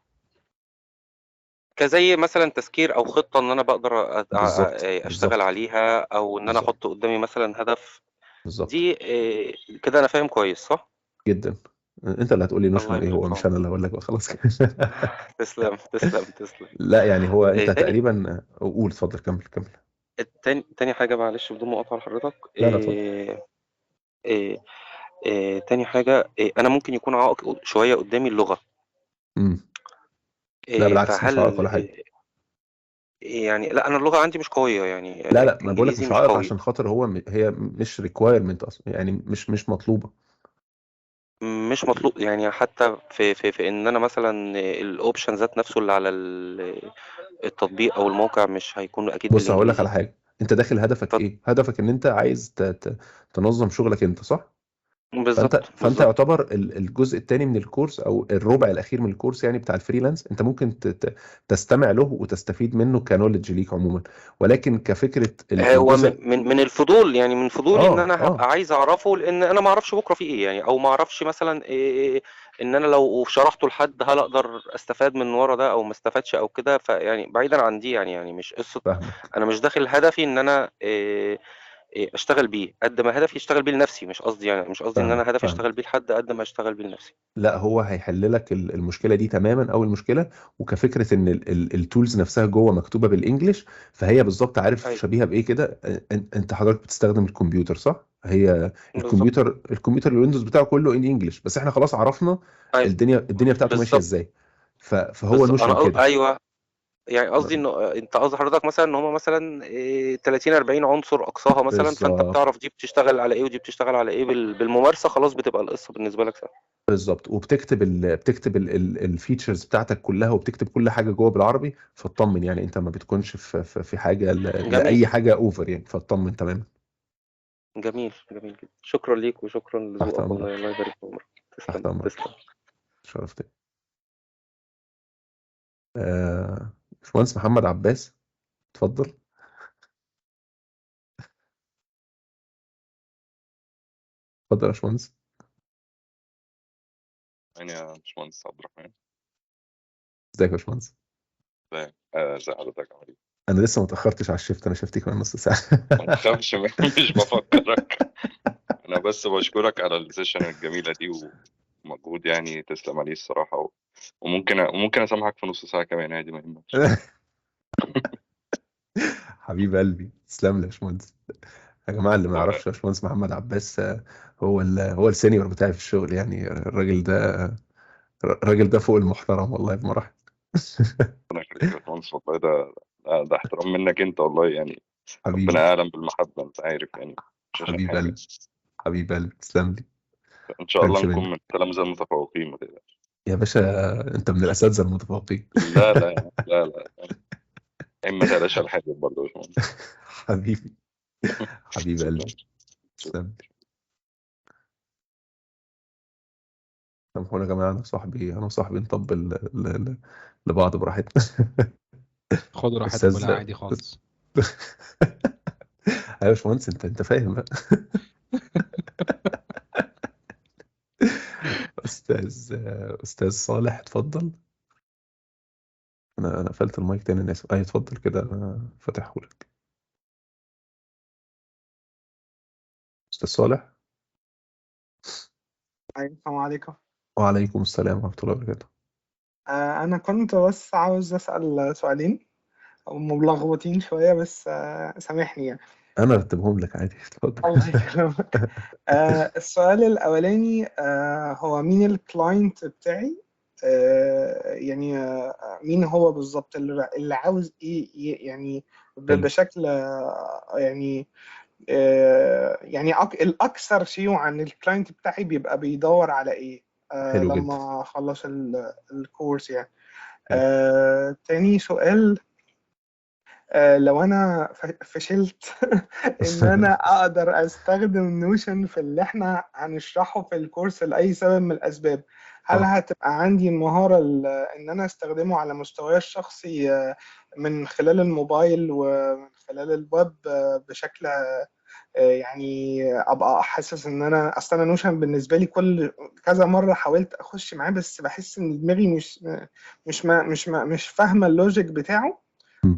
[SPEAKER 9] كزي مثلا تذكير او خطة ان انا بقدر
[SPEAKER 1] بالظبط
[SPEAKER 9] اشتغل
[SPEAKER 1] بالظبط
[SPEAKER 9] عليها، او ان انا
[SPEAKER 1] بالظبط
[SPEAKER 9] احط قدامي مثلا هدف.
[SPEAKER 1] بالظبط
[SPEAKER 9] دي كده انا فاهم كويس صح؟
[SPEAKER 1] جدا. انت اللي هتقولي
[SPEAKER 9] الله
[SPEAKER 1] Notion ايه
[SPEAKER 9] يبارك
[SPEAKER 1] هو،
[SPEAKER 9] في
[SPEAKER 1] مش
[SPEAKER 9] عمرك.
[SPEAKER 1] انا اللي هقول لك بقى، خلاص كده.
[SPEAKER 9] تسلم تسلم تسلم.
[SPEAKER 1] لا يعني هو انت
[SPEAKER 9] تاني
[SPEAKER 1] تقريبا، قول اتفضل كمل كمل.
[SPEAKER 9] تاني حاجة معلش بدون مقاطعة لحضرتك.
[SPEAKER 1] لا لا اتفضل.
[SPEAKER 9] إيه إيه تاني حاجة، أنا ممكن يكون عائق شوية قدامي اللغة.
[SPEAKER 1] امم لا بالعكس، مش عائق
[SPEAKER 9] فهل
[SPEAKER 1] ولا حاجة.
[SPEAKER 9] يعني لا أنا اللغة عندي مش قوية يعني،
[SPEAKER 1] لا لا، ما بقولك
[SPEAKER 9] إنجليزي
[SPEAKER 1] مش
[SPEAKER 9] مش
[SPEAKER 1] عائق
[SPEAKER 9] قوي.
[SPEAKER 1] عشان خاطر هو هي مش requirement اصلا يعني، مش مطلوبه.
[SPEAKER 9] مش مطلوب يعني، حتى في ان انا مثلا ال option ذات نفسه اللي على التطبيق او الموقع مش هيكون اكيد
[SPEAKER 1] بص هقول لك على
[SPEAKER 9] بالانجليزي.
[SPEAKER 1] حاجة، انت داخل هدفك
[SPEAKER 9] اتفضل.
[SPEAKER 1] ايه؟ هدفك ان انت عايز تنظم شغلك انت، صح؟ فانت
[SPEAKER 9] بالظبط
[SPEAKER 1] فانت
[SPEAKER 9] بالظبط.
[SPEAKER 1] يعتبر الجزء الثاني من الكورس او الربع الاخير من الكورس يعني بتاع ال freelance، انت ممكن تستمع له وتستفيد منه ك knowledge ليك عموما، ولكن كفكرة
[SPEAKER 9] هو
[SPEAKER 1] الجزء
[SPEAKER 9] من الفضول يعني، من فضولي ان انا هبقى
[SPEAKER 1] اه
[SPEAKER 9] عايز اعرفه، لان انا ما اعرفش بكره في ايه يعني، او ما اعرفش مثلا إيه ان انا لو شرحته لحد هل اقدر استفاد من ورا ده او ما استفادش او كده. فيعني بعيدا عن دي يعني مش قصة،
[SPEAKER 1] فاهمك.
[SPEAKER 9] انا مش داخل هدفي ان انا إيه اشتغل بيه قد ما هدفي اشتغل بيه لنفسي، مش قصدي يعني، مش قصدي ان انا
[SPEAKER 1] فاهمك
[SPEAKER 9] هدفي
[SPEAKER 1] فاهمك.
[SPEAKER 9] اشتغل بيه لحد قد ما اشتغل بيه لنفسي.
[SPEAKER 1] لا هو هيحل لك المشكلة دي تماما. اول مشكلة، وكفكره ان ال tools نفسها جوه مكتوبة بال English، فهي بالظبط عارف
[SPEAKER 9] ايوه
[SPEAKER 1] شبيهه بايه كده. انت حضرتك بتستخدم الكمبيوتر صح؟ هي
[SPEAKER 9] بالظبط.
[SPEAKER 1] الكمبيوتر ال Windows بتاعه كله in English، بس احنا خلاص عرفنا
[SPEAKER 9] ايوه
[SPEAKER 1] الدنيا بتاعته ماشية
[SPEAKER 9] بالظبط
[SPEAKER 1] ازاي. فهو
[SPEAKER 9] بالظبط.
[SPEAKER 1] Notion
[SPEAKER 9] انا
[SPEAKER 1] كده.
[SPEAKER 9] ايوه يعني قصدي انه انت قصدي حضرتك مثلا ان هم مثلا 30 40 عنصر اقصاها مثلا، فانت
[SPEAKER 1] بالظبط
[SPEAKER 9] بتعرف دي بتشتغل على ايه ودي بتشتغل على ايه بالممارسة، خلاص بتبقى القصة بالنسبة لك سهلة.
[SPEAKER 1] بالظبط. وبتكتب بتكتب ال features بتاعتك كلها، وبتكتب كل حاجة جوه بالعربي، فاطمن يعني انت ما بتكونش في حاجة
[SPEAKER 9] جميل
[SPEAKER 1] لاي حاجة over يعني، فاطمن تماما.
[SPEAKER 9] جميل جميل جدا، شكرا ليك وشكرا
[SPEAKER 1] تحت
[SPEAKER 9] لذوقك
[SPEAKER 1] امرك
[SPEAKER 9] والله، الله يبارك في عمرك.
[SPEAKER 1] تحت
[SPEAKER 9] تسلم
[SPEAKER 1] امرك،
[SPEAKER 9] تسلم.
[SPEAKER 1] شرفتني. باشمهندس محمد عباس اتفضل. اتفضل يا باشمهندس.
[SPEAKER 10] أنا يا باشمهندس عبد الرحمن.
[SPEAKER 1] ازيك يا باشمهندس؟
[SPEAKER 10] ازيك؟ ازي حضرتك عامل ايه؟
[SPEAKER 1] انا لسه ما اتاخرتش على ال shift، انا shift ي كمان نص ساعة.
[SPEAKER 10] ما تخافش، مش بفكرك، انا بس بشكرك على ال session الجميلة دي ومجهود يعني تسلم عليه الصراحة، وممكن اسامحك في نص ساعة كمان عادي ما يهمكش.
[SPEAKER 1] حبيب قلبي، تسلم لي يا باشمهندس. يا جماعة اللي ما يعرفش باشمهندس محمد عباس، هو هو ال senior بتاعي في الشغل يعني. الراجل ده فوق المحترم والله بمراحل.
[SPEAKER 10] ربنا يخليك يا باشمهندس والله، ده احترام منك انت والله يعني، ربنا
[SPEAKER 1] حبيبي
[SPEAKER 10] اعلم بالمحبة انت عارف يعني، مش عشان
[SPEAKER 1] حبيب
[SPEAKER 10] حاجة.
[SPEAKER 1] قلبي حبيب قلبي، تسلم لي.
[SPEAKER 10] ان شاء الله
[SPEAKER 1] تمشي
[SPEAKER 10] نكون
[SPEAKER 1] مني
[SPEAKER 10] من التلامذه المتفوقين، ما تقلقش.
[SPEAKER 1] يا باشا، انت من الاساتذة المتفوقين.
[SPEAKER 10] لا لا لا لا، ما تقلقش على حاجة برضه يا باشمهندس.
[SPEAKER 1] حبيبي حبيب
[SPEAKER 10] شكرا
[SPEAKER 1] قلبي،
[SPEAKER 10] شكرا.
[SPEAKER 1] تسلم لي. سامحونا يا جماعة، انا وصاحبي نطبل لبعض براحتنا.
[SPEAKER 3] خد راحتك ولا
[SPEAKER 1] استاذ
[SPEAKER 3] عادي خالص.
[SPEAKER 1] ايوه يا باشمهندس، انت فاهم بقى. استاذ استاذ صالح اتفضل. انا قفلت المايك تاني، انا اسف. ايوه اتفضل كده، انا فاتحة لك. استاذ صالح.
[SPEAKER 11] أيوة، السلام عليكم.
[SPEAKER 1] وعليكم السلام ورحمة الله وبركاته.
[SPEAKER 11] أنا كنت بس عاوز أسأل سؤالين، هم ملخبطين شوية بس سامحني يعني.
[SPEAKER 1] انا ارتبهم لك عادي، اتفضل.
[SPEAKER 11] الله يكرمك. السؤال الأولاني، هو مين ال client بتاعي؟ يعني مين هو بالظبط اللي عاوز ايه، يعني
[SPEAKER 1] حلو.
[SPEAKER 11] بشكل يعني يعني الأكثر شيوعا ال client بتاعي بيبقى بيدور على ايه
[SPEAKER 1] حلو جدا.
[SPEAKER 11] لما خلص ال course يعني.
[SPEAKER 1] حلو.
[SPEAKER 11] تاني سؤال، لو انا فشلت ان انا اقدر استخدم Notion في اللي احنا هنشرحه في ال course لاي سبب من الاسباب، هل هتبقى عندي المهارة ان انا استخدمه على مستواي الشخصي من خلال الموبايل ومن خلال الويب بشكل يعني ابقى حاسس ان انا اصل انا Notion بالنسبة لي كل كذا مرة حاولت اخش معاه بس بحس ان دماغي مش فاهمه ال logic بتاعه،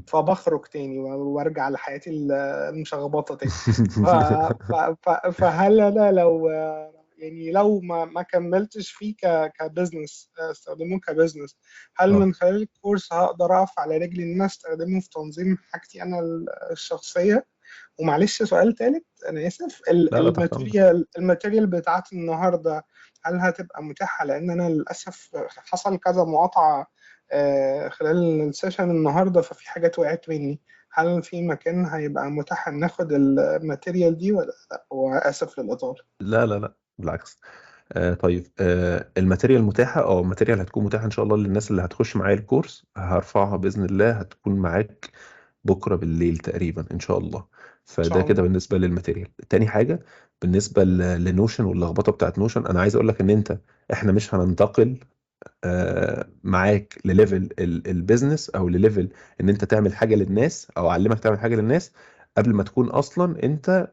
[SPEAKER 11] فبخرج تاني وارجع لحياتي المشخبطه تاني. فهل انا لو يعني لو ما كملتش فيه ك business، استخدمه ك business، هل من خلال ال course هقدر اقف على رجلي ان انا استخدمه في تنظيم حاجتي انا الشخصية؟ ومعلش سؤال ثالث، انا اسف.
[SPEAKER 1] لا لا، تحت امرك.
[SPEAKER 11] ال material بتاعت النهارده هل هتبقى متاحة؟ لان انا للاسف حصل كذا مقاطعه خلال ال session النهارده، ففي حاجات وقعت مني. هل في مكان هيبقى متاح ان ناخد ال material دي ولا لا؟ واسف للاطاله.
[SPEAKER 1] لا لا لا، بالعكس. طيب، ال material متاحة. ال material هتكون متاحة ان شاء الله للناس اللي هتخش معايا ال course، هرفعها بإذن الله، هتكون معاك بكرة بالليل تقريبا ان شاء الله.
[SPEAKER 11] ان
[SPEAKER 1] فده
[SPEAKER 11] شاء
[SPEAKER 1] كده
[SPEAKER 11] الله.
[SPEAKER 1] بالنسبة لل material. تاني حاجة، بالنسبة ل Notion واللخبطة بتاعت Notion، انا عايز اقول لك ان احنا مش هننتقل معاك ل level ال business او ل level ان انت تعمل حاجة للناس او اعلمك تعمل حاجة للناس قبل ما تكون اصلا انت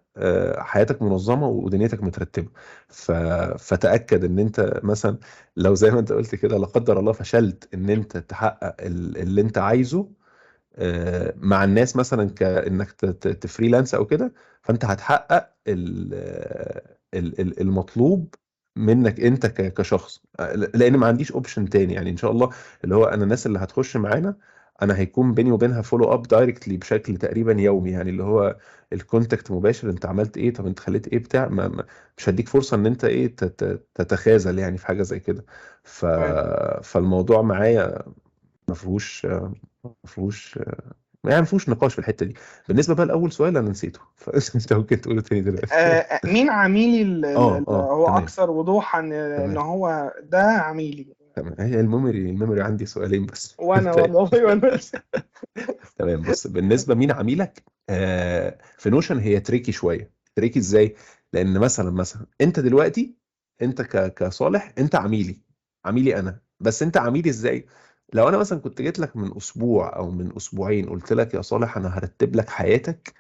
[SPEAKER 1] حياتك منظمة ودنيتك مترتبة. فتاكد ان انت مثلا لو زي ما انت قلت كده لا قدر الله فشلت ان انت تحقق اللي انت عايزه مع الناس مثلا كانك ت freelance او كده، فانت هتحقق المطلوب منك انت كشخص، لان ما عنديش option تاني يعني. ان شاء الله اللي هو انا الناس اللي هتخش معانا انا هيكون بيني وبينها follow up directly بشكل تقريبا يومي، يعني اللي هو ال contact مباشر، انت عملت ايه، طب انت خليت ايه بتاع، ما مش هديك فرصة ان انت ايه تتخاذل يعني في حاجة زي كده.
[SPEAKER 11] تمام.
[SPEAKER 1] فالموضوع معايا ما فيهوش يعني ما فيهوش نقاش في الحتة دي. بالنسبة بقى لاول سؤال انا نسيته، فانت ممكن تقوله تاني دلوقتي.
[SPEAKER 11] مين عميلي اللي هو
[SPEAKER 1] تمام.
[SPEAKER 11] اكثر وضوحا ان هو ده عميلي؟
[SPEAKER 1] تمام، هي ال memory عندي سؤالين بس.
[SPEAKER 11] وانا
[SPEAKER 1] طيب.
[SPEAKER 11] والله وانا.
[SPEAKER 1] تمام، بص، بالنسبة مين عميلك في Notion هي tricky شوية. tricky ازاي؟ لان مثلا انت دلوقتي انت كصالح انت عميلي، عميلي انا، بس انت عميلي ازاي؟ لو انا مثلا كنت جيت لك من اسبوع او من اسبوعين قلت لك يا صالح انا هرتب لك حياتك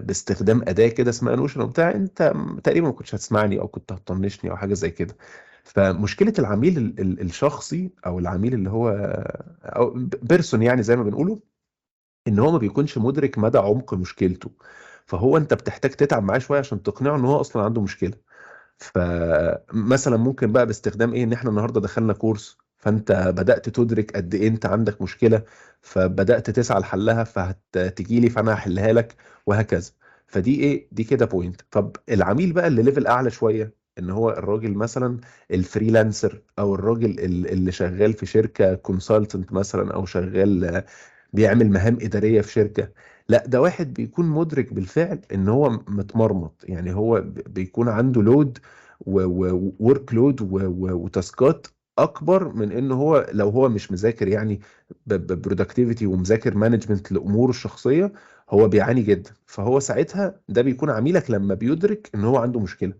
[SPEAKER 1] باستخدام اداة كده اسمها Notion وبتاع، انت تقريبا ما كنتش هتسمعني او كنت هتطنشني او حاجة زي كده. فمشكلة العميل الشخصي او العميل اللي هو او person يعني زي ما بنقوله، ان هو ما بيكونش مدرك مدى عمق مشكلته، فهو انت بتحتاج تتعب معاه شوية عشان تقنعه ان هو اصلا عنده مشكلة. فمثلا ممكن بقى باستخدام ايه؟ ان احنا النهارده دخلنا course، فانت بدأت تدرك قد ايه انت عندك مشكلة، فبدأت تسعى لحلها، فهتجي لي فانا هحلها لك وهكذا. فدي ايه؟ دي كده point. طب العميل بقى اللي level اعلى شوية، ان هو الراجل مثلا ال freelancer او الراجل اللي شغال في شركة consultant مثلا، او شغال بيعمل مهام إدارية في شركة، لا ده واحد بيكون مدرك بالفعل ان هو متمرمط، يعني هو بيكون عنده load و workload و task ات اكبر من ان هو لو هو مش مذاكر يعني productivity ومذاكر management لاموره الشخصية، هو بيعاني جدا. فهو ساعتها ده بيكون عميلك لما بيدرك ان هو عنده مشكلة.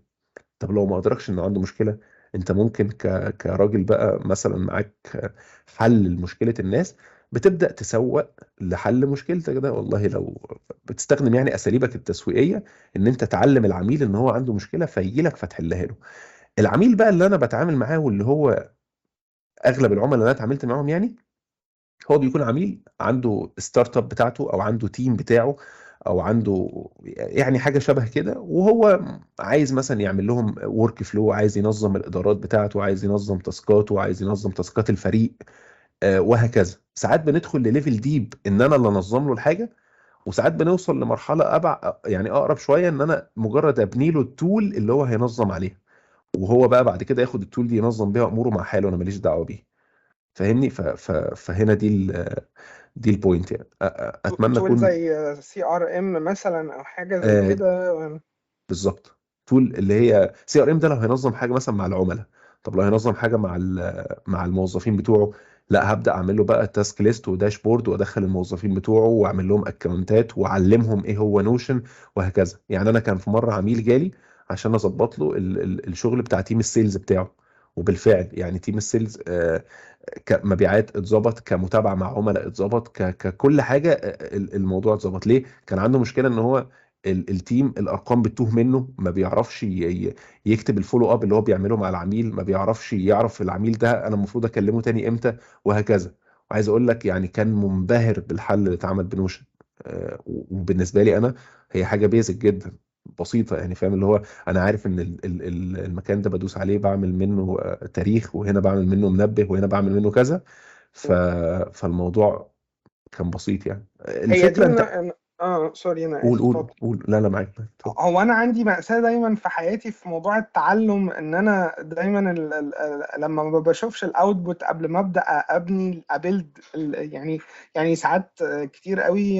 [SPEAKER 1] طب لو ما ادركش انه عنده مشكلة، انت ممكن كراجل بقى مثلا معاك حل لمشكلة الناس، بتبدا تسوق لحل مشكلتك ده. والله لو بتستخدم يعني اساليبك التسويقية ان انت تعلم العميل ان هو عنده مشكلة فيجي لك فتحلها له. العميل بقى اللي انا بتعامل معاه واللي هو اغلب العملاء اللي انا اتعاملت معاهم، يعني هو بيكون عميل عنده startup بتاعته او عنده team بتاعه. او عنده يعني حاجة شبه كده، وهو عايز مثلا يعمل لهم workflow، عايز ينظم الادارات بتاعته، عايز ينظم task اته، عايز ينظم task ات الفريق، وهكذا. ساعات بندخل ل level deep ان انا اللي انظم له الحاجة، وساعات بنوصل لمرحلة يعني اقرب شوية ان انا مجرد ابني له ال tool اللي هو هينظم عليها، وهو بقى بعد كده ياخد ال tool دي ينظم بيها اموره مع حاله، انا ماليش دعوه بيه. فاهمني؟ فهنا دي ال point يعني. اتمنى
[SPEAKER 11] tool
[SPEAKER 1] اكون
[SPEAKER 11] زي CRM مثلا او حاجة زي كده.
[SPEAKER 1] بالظبط. tool اللي هي CRM ده لو هينظم حاجة مثلا مع العملاء، طب لو هينظم حاجة مع الموظفين بتوعه، لا هبدا اعمل له بقى task list و dashboard، وادخل الموظفين بتوعه واعمل لهم account ات واعلمهم ايه هو Notion وهكذا. يعني انا كان في مرة عميل جالي عشان اظبط له الشغل بتاع team ال sales بتاعه، وبالفعل يعني team ال sales كمبيعات اتظبط، كمتابعه مع عملاء اتظبط، ككل حاجة الموضوع اتظبط. ليه؟ كان عنده مشكلة ان هو ال team الارقام بتتوه منه، ما بيعرفش يكتب ال follow up اللي هو بيعمله مع العميل، ما بيعرفش يعرف العميل ده انا المفروض اكلمه تاني امتى وهكذا. وعايز اقول لك يعني كان منبهر بالحل اللي اتعمل ب Notion. وبالنسبة لي انا هي حاجة basic جدا بسيطة يعني، فاهم؟ اللي هو انا عارف ان المكان ده بدوس عليه بعمل منه تاريخ، وهنا بعمل منه منبه، وهنا بعمل منه كذا. فالموضوع كان بسيط يعني.
[SPEAKER 11] هي دي
[SPEAKER 1] الفكرة انت
[SPEAKER 11] انا sorry انا
[SPEAKER 1] قول
[SPEAKER 11] اسف،
[SPEAKER 1] قول
[SPEAKER 11] اتفضل.
[SPEAKER 1] قول. لا لا، معاك معاك، اتفضل.
[SPEAKER 11] هو انا عندي مأساة دايما في حياتي في موضوع التعلم، ان انا دايما لما ما بشوفش ال output قبل ما ابدا ابني ا build، يعني ساعات كتير قوي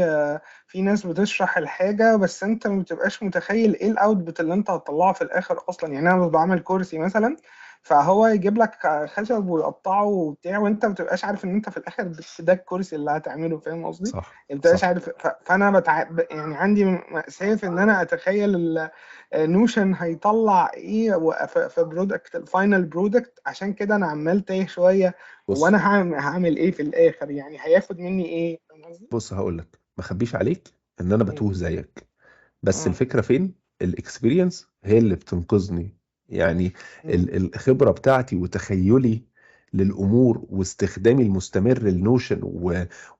[SPEAKER 11] في ناس بتشرح الحاجة بس انت ما بتبقاش متخيل ايه ال output اللي انت هتطلعه في الاخر اصلا. يعني انا بعمل كرسي مثلا، فهو يجيب لك خشب ويقطعه وبتاع، وانت ما بتبقاش عارف ان انت في الاخر ده الكرسي اللي هتعمله، فاهم قصدي؟
[SPEAKER 1] صح
[SPEAKER 11] ما بتبقاش
[SPEAKER 1] صح.
[SPEAKER 11] عارف. فانا يعني عندي مأساة في ان انا اتخيل Notion هيطلع ايه في product ال final product. عشان كده انا عمال تايه شوية،
[SPEAKER 1] بص
[SPEAKER 11] وانا هعمل ايه في الاخر، يعني هياخد مني ايه، فاهم قصدي؟
[SPEAKER 1] بص هقول لك، ما اخبيش عليك ان انا بتوه زيك، بس الفكرة فين؟ ال experience هي اللي بتنقذني يعني. الخبرة بتاعتي وتخيلي للامور واستخدامي المستمر لل Notion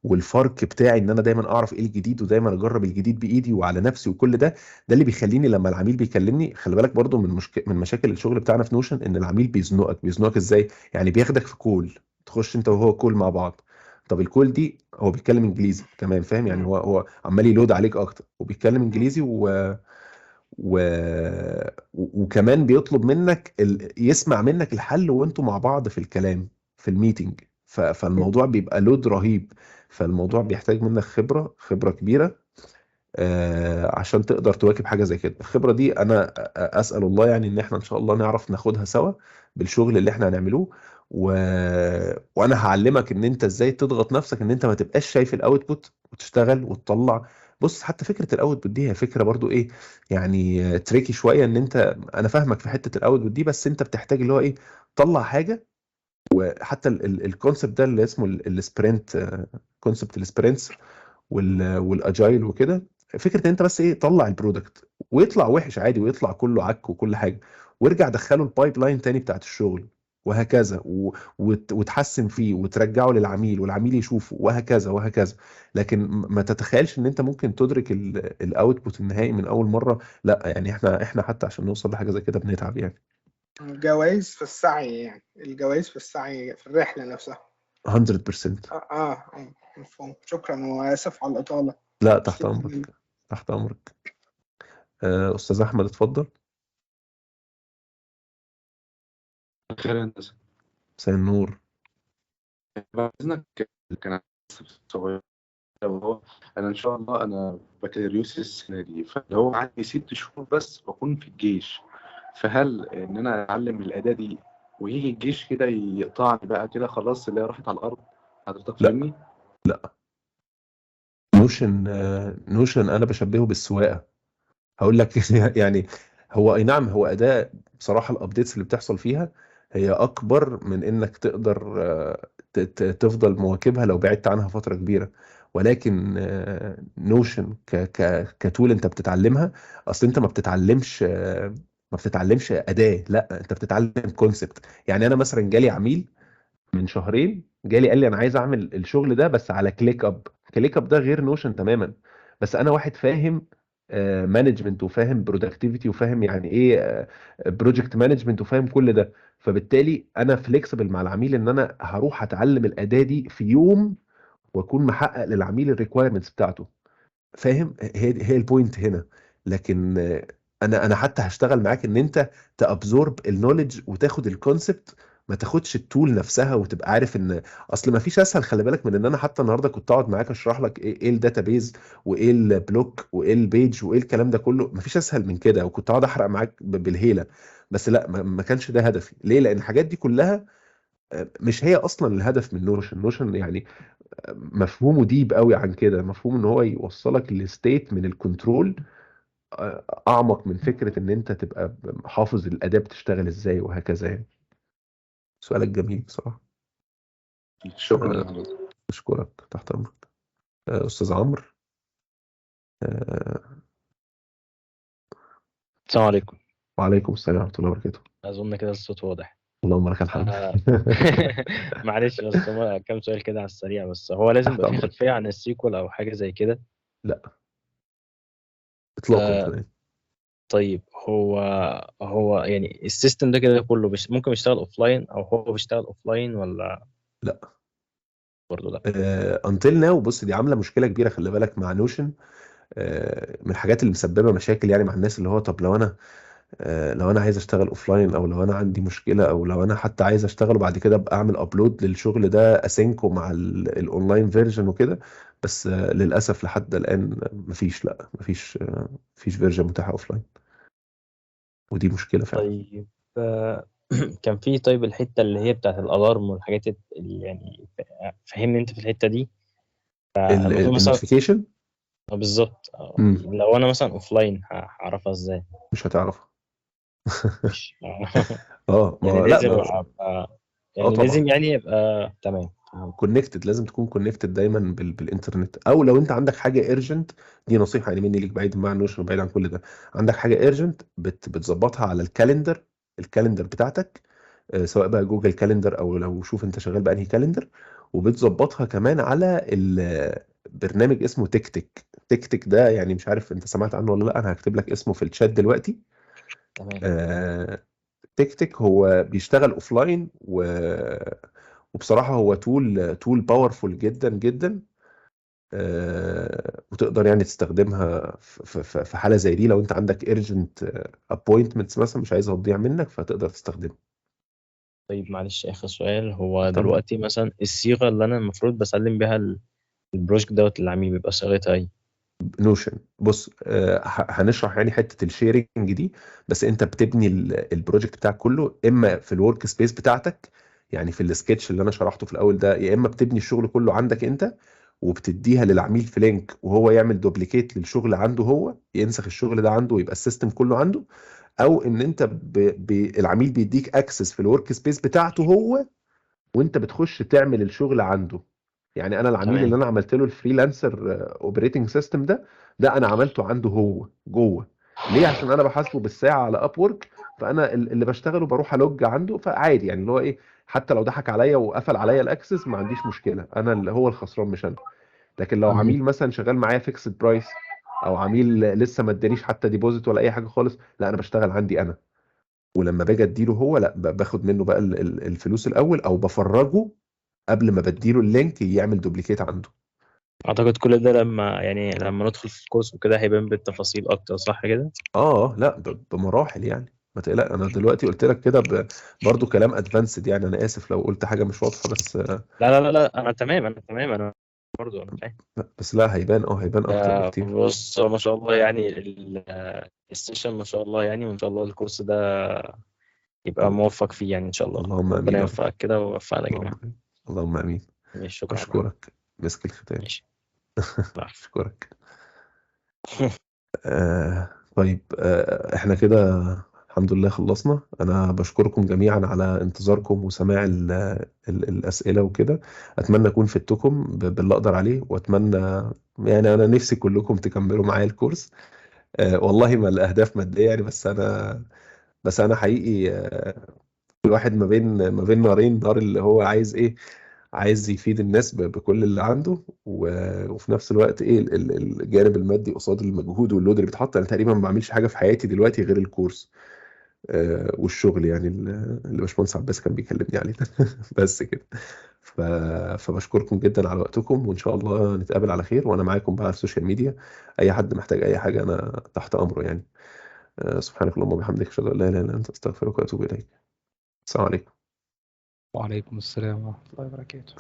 [SPEAKER 1] والفرق بتاعي ان انا دايما اعرف ايه الجديد، ودايما اجرب الجديد بايدي وعلى نفسي، وكل ده اللي بيخليني لما العميل بيكلمني. خلي بالك برضو من مشاكل الشغل بتاعنا في Notion ان العميل بيزنقك. بيزنقك ازاي؟ يعني بياخدك في call، تخش انت وهو call مع بعض. طب ال call دي هو بيتكلم انجليزي كمان، فاهم؟ يعني هو عمال ي load عليك اكتر، وبيتكلم انجليزي و... وكمان بيطلب منك يسمع منك الحل وانتوا مع بعض في الكلام في ال meeting. فالموضوع بيبقى load رهيب. فالموضوع بيحتاج منك خبرة كبيرة عشان تقدر تواكب حاجة زي كده. الخبرة دي انا اسأل الله يعني ان احنا ان شاء الله نعرف ناخدها سوا بالشغل اللي احنا هنعملوه، وانا هعلمك ان انت ازاي تضغط نفسك ان انت ما تبقاش شايف ال output وتشتغل وتطلع. بص، حتى فكرة ال output دي هي فكرة برضو ايه يعني، tricky شوية. ان انت، انا فاهمك في حتة ال output دي، بس انت بتحتاج اللي هو ايه، طلع حاجة. وحتى ال concept ده اللي اسمه ال sprint، concept ال sprints وال agile وكده، فكرة ان انت بس ايه، طلع ال product ويطلع وحش عادي، ويطلع كله عك وكل حاجة، وارجع دخله ال pipeline تاني بتاعت الشغل وهكذا، وتحسن فيه وترجعه للعميل والعميل يشوفه وهكذا وهكذا. لكن ما تتخيلش ان انت ممكن تدرك ال output النهائي من اول مرة، لا. يعني احنا حتى عشان نوصل لحاجة زي كده بنتعب يعني.
[SPEAKER 11] الجوائز في السعي، يعني الجوائز في السعي في الرحلة نفسها.
[SPEAKER 1] 100%.
[SPEAKER 11] اه مفهوم. شكرا واسف على الاطالة.
[SPEAKER 1] لا، تحت امرك، تحت امرك. استاذ احمد اتفضل.
[SPEAKER 12] خير يا هندسة.
[SPEAKER 1] مساء النور.
[SPEAKER 12] بعد إذنك كان صغير، وهو أنا إن شاء الله أنا بكالوريوس السنة دي، فاللي هو عندي 6 شهور بس وأكون في الجيش، فهل إن أنا أتعلم الأداة دي ويجي الجيش كده يقطعني بقى كده خلاص اللي هي راحت على الأرض؟ حضرتك
[SPEAKER 1] لا.
[SPEAKER 12] فاهمني؟
[SPEAKER 1] لا، Notion انا بشبهه بالسواقه. هقول لك يعني هو اي نعم هو اداه، بصراحة ال updates اللي بتحصل فيها هي اكبر من انك تقدر تفضل مواكبها لو بعدت عنها فترة كبيرة، ولكن Notion ك ك ك tool انت بتتعلمها. اصل انت ما بتتعلمش اداه، لا انت بتتعلم concept. يعني انا مثلا جالي عميل من شهرين، جالي قال لي انا عايز اعمل الشغل ده بس على ClickUp. ClickUp ده غير Notion تماما، بس انا واحد فاهم management وفاهم productivity وفاهم يعني ايه project management وفاهم كل ده، فبالتالي انا flexible مع العميل ان انا هروح اتعلم الاداة دي في يوم واكون محقق للعميل ال requirements بتاعته. فاهم؟ هي ال point هنا. لكن انا حتى هشتغل معاك ان انت ت absorb ال knowledge وتاخد ال concept، ما تاخدش ال tool نفسها، وتبقى عارف ان اصل ما فيش اسهل، خلي بالك، من ان انا حتى النهارده كنت اقعد معاك اشرح لك ايه ال database وايه ال block وايه ال page وايه الكلام ده كله، ما فيش اسهل من كده، وكنت اقعد احرق معاك بالهيله. بس لا، ما كانش ده هدفي. ليه؟ لان الحاجات دي كلها مش هي اصلا الهدف من Notion. Notion يعني مفهومه deep قوي عن كده، مفهوم ان هو يوصلك ل state من ال control اعمق من فكرة ان انت تبقى حافظ الاداة بتشتغل ازاي وهكذا يعني. سؤالك جميل بصراحة.
[SPEAKER 12] شكرا لحضرتك.
[SPEAKER 1] اشكرك، تحت امرك. استاذ عمرو.
[SPEAKER 13] السلام عليكم.
[SPEAKER 1] وعليكم السلام ورحمة الله وبركاته.
[SPEAKER 13] اظن كده الصوت واضح.
[SPEAKER 1] اللهم لك الحمد.
[SPEAKER 13] معلش بس هو كام سؤال كده على السريع. بس هو لازم
[SPEAKER 1] تحت
[SPEAKER 13] يبقى في
[SPEAKER 1] امرك.
[SPEAKER 13] خلفية عن ال SQL او حاجة زي كده؟
[SPEAKER 1] لا اطلاقا. كمان
[SPEAKER 13] طيب هو يعني ال system ده كده كله ممكن يشتغل offline، او هو بيشتغل offline ولا
[SPEAKER 1] لا
[SPEAKER 13] برضه لا؟
[SPEAKER 1] until now. بص، دي عامله مشكلة كبيرة خلي بالك مع Notion، من الحاجات اللي مسببه مشاكل يعني مع الناس، اللي هو طب لو انا عايز اشتغل offline، او لو انا عندي مشكلة، او لو انا حتى عايز اشتغل وبعد كده ابقى اعمل upload للشغل ده ا sync ه مع ال online version وكده. بس للاسف لحد الان مفيش، لا مفيش version متاحة offline، ودي مشكلة فعلا.
[SPEAKER 13] طيب كان في طيب الحتة اللي هي بتاعت ال alarm والحاجات اللي يعني فهمني انت في الحتة دي. فالمفروض مثلا
[SPEAKER 1] ال notification؟
[SPEAKER 13] بالظبط. لو انا مثلا offline هعرفها ازاي؟
[SPEAKER 1] مش هتعرفها.
[SPEAKER 13] مش
[SPEAKER 1] اه ما
[SPEAKER 13] يعني
[SPEAKER 1] لا
[SPEAKER 13] لازم
[SPEAKER 1] ما
[SPEAKER 13] ابقى يعني
[SPEAKER 1] طبعا
[SPEAKER 13] لازم يعني يبقى تمام.
[SPEAKER 1] connected، لازم تكون connected دايما بالانترنت، او لو انت عندك حاجة urgent، دي نصيحة يعني مني ليك بعيد مع Notion وبعيد عن كل ده، عندك حاجة urgent بتظبطها على ال calendar بتاعتك، سواء بقى Google Calendar او لو شوف انت شغال بانهي calendar، وبتظبطها كمان على البرنامج اسمه TickTick. TickTick ده يعني مش عارف انت سمعت عنه ولا لا، انا هكتب لك اسمه في الشات دلوقتي.
[SPEAKER 13] تمام.
[SPEAKER 1] TickTick هو بيشتغل offline وبصراحة هو tool powerful جدا جدا، وتقدر يعني تستخدمها في حالة زي دي، لو انت عندك urgent appointments مثلا مش عايزها تضيع منك، فتقدر تستخدمها.
[SPEAKER 13] طيب معلش اخر سؤال، هو
[SPEAKER 1] طبعا.
[SPEAKER 13] دلوقتي مثلا الصيغة اللي انا المفروض بسلم بيها ال project دوت للعميل بيبقى صيغتها ايه؟
[SPEAKER 1] Notion. بص، هنشرح يعني حتة ال sharing دي، بس انت بتبني ال project بتاعك كله اما في ال workspace بتاعتك، يعني في السكتش اللي انا شرحته في الاول ده، يا اما بتبني الشغل كله عندك انت وبتديها للعميل في link، وهو يعمل duplicate للشغل عنده، هو ينسخ الشغل ده عنده ويبقى ال system كله عنده، او ان انت العميل بيديك access في ال workspace بتاعته هو، وانت بتخش تعمل الشغل عنده. يعني انا العميل اللي
[SPEAKER 13] تمام.
[SPEAKER 1] انا عملت له ال freelancer operating system ده انا عملته عنده هو جوه. ليه؟ عشان انا بحاسبه بالساعة على Upwork، فانا اللي بشتغله بروح ا log عنده، فعادي يعني اللي هو ايه، حتى لو ضحك عليا وقفل عليا ال access ما عنديش مشكلة، انا اللي هو الخسران مش انا. لكن لو عميل مثلا شغال معايا fixed price، او عميل لسه ما ادانيش حتى deposit ولا اي حاجة خالص، لا انا بشتغل عندي انا، ولما باجي اديله هو لا باخد منه بقى الفلوس الاول، او بفرجه قبل ما بديله ال link يعمل duplicate عنده.
[SPEAKER 13] اعتقد كل ده لما يعني لما ندخل في ال course وكده هيبان بالتفاصيل اكتر، صح كده؟
[SPEAKER 1] اه لا بمراحل يعني، ما تقلق، انا دلوقتي قلت لك كده برضو كلام advanced يعني، انا اسف لو قلت حاجة مش واضحة، بس
[SPEAKER 13] لا لا لا لا، انا تمام، انا تمام، انا برضو انا فاهم.
[SPEAKER 1] بس لا هيبان اكتر بكتير.
[SPEAKER 13] بص هو ما شاء الله يعني ال session ما شاء الله يعني، وان شاء الله ال course ده يبقى موفق فيه يعني ان شاء الله.
[SPEAKER 1] اللهم امين
[SPEAKER 13] ربنا
[SPEAKER 1] يا رب.
[SPEAKER 13] يوفقك كده ويوفقنا
[SPEAKER 1] اللهم
[SPEAKER 13] جميعا.
[SPEAKER 1] امين، اللهم امين.
[SPEAKER 13] ماشي، شكرا.
[SPEAKER 1] اشكرك، مسك الختام.
[SPEAKER 13] ماشي. العفو.
[SPEAKER 1] اشكرك. طيب، احنا كده الحمد لله خلصنا. انا بشكركم جميعا على انتظاركم وسماع ال ال الاسئلة وكده. اتمنى اكون فدتكم باللي اقدر عليه، واتمنى يعني انا نفسي كلكم تكملوا معايا ال course. والله ما الاهداف مادية يعني، بس انا حقيقي الواحد ما بين نارين، نار اللي هو عايز ايه، عايز يفيد الناس بكل اللي عنده، وفي نفس الوقت ايه الجانب المادي قصاد المجهود وال load اللي بيتحط. انا تقريبا ما بعملش حاجة في حياتي دلوقتي غير الكورس والشغل، يعني اللي باشمهندس عباس كان بيكلمني عليه ده. بس كده. فبشكركم جدا على وقتكم، وان شاء الله نتقابل على خير، وانا معاكم بقى على ال social media، اي حد محتاج اي حاجة انا تحت امره يعني. سبحانك اللهم وبحمدك، اشهد ان لا اله الا انت، استغفرك واتوب اليك. السلام عليكم.
[SPEAKER 3] وعليكم السلام ورحمة الله وبركاته.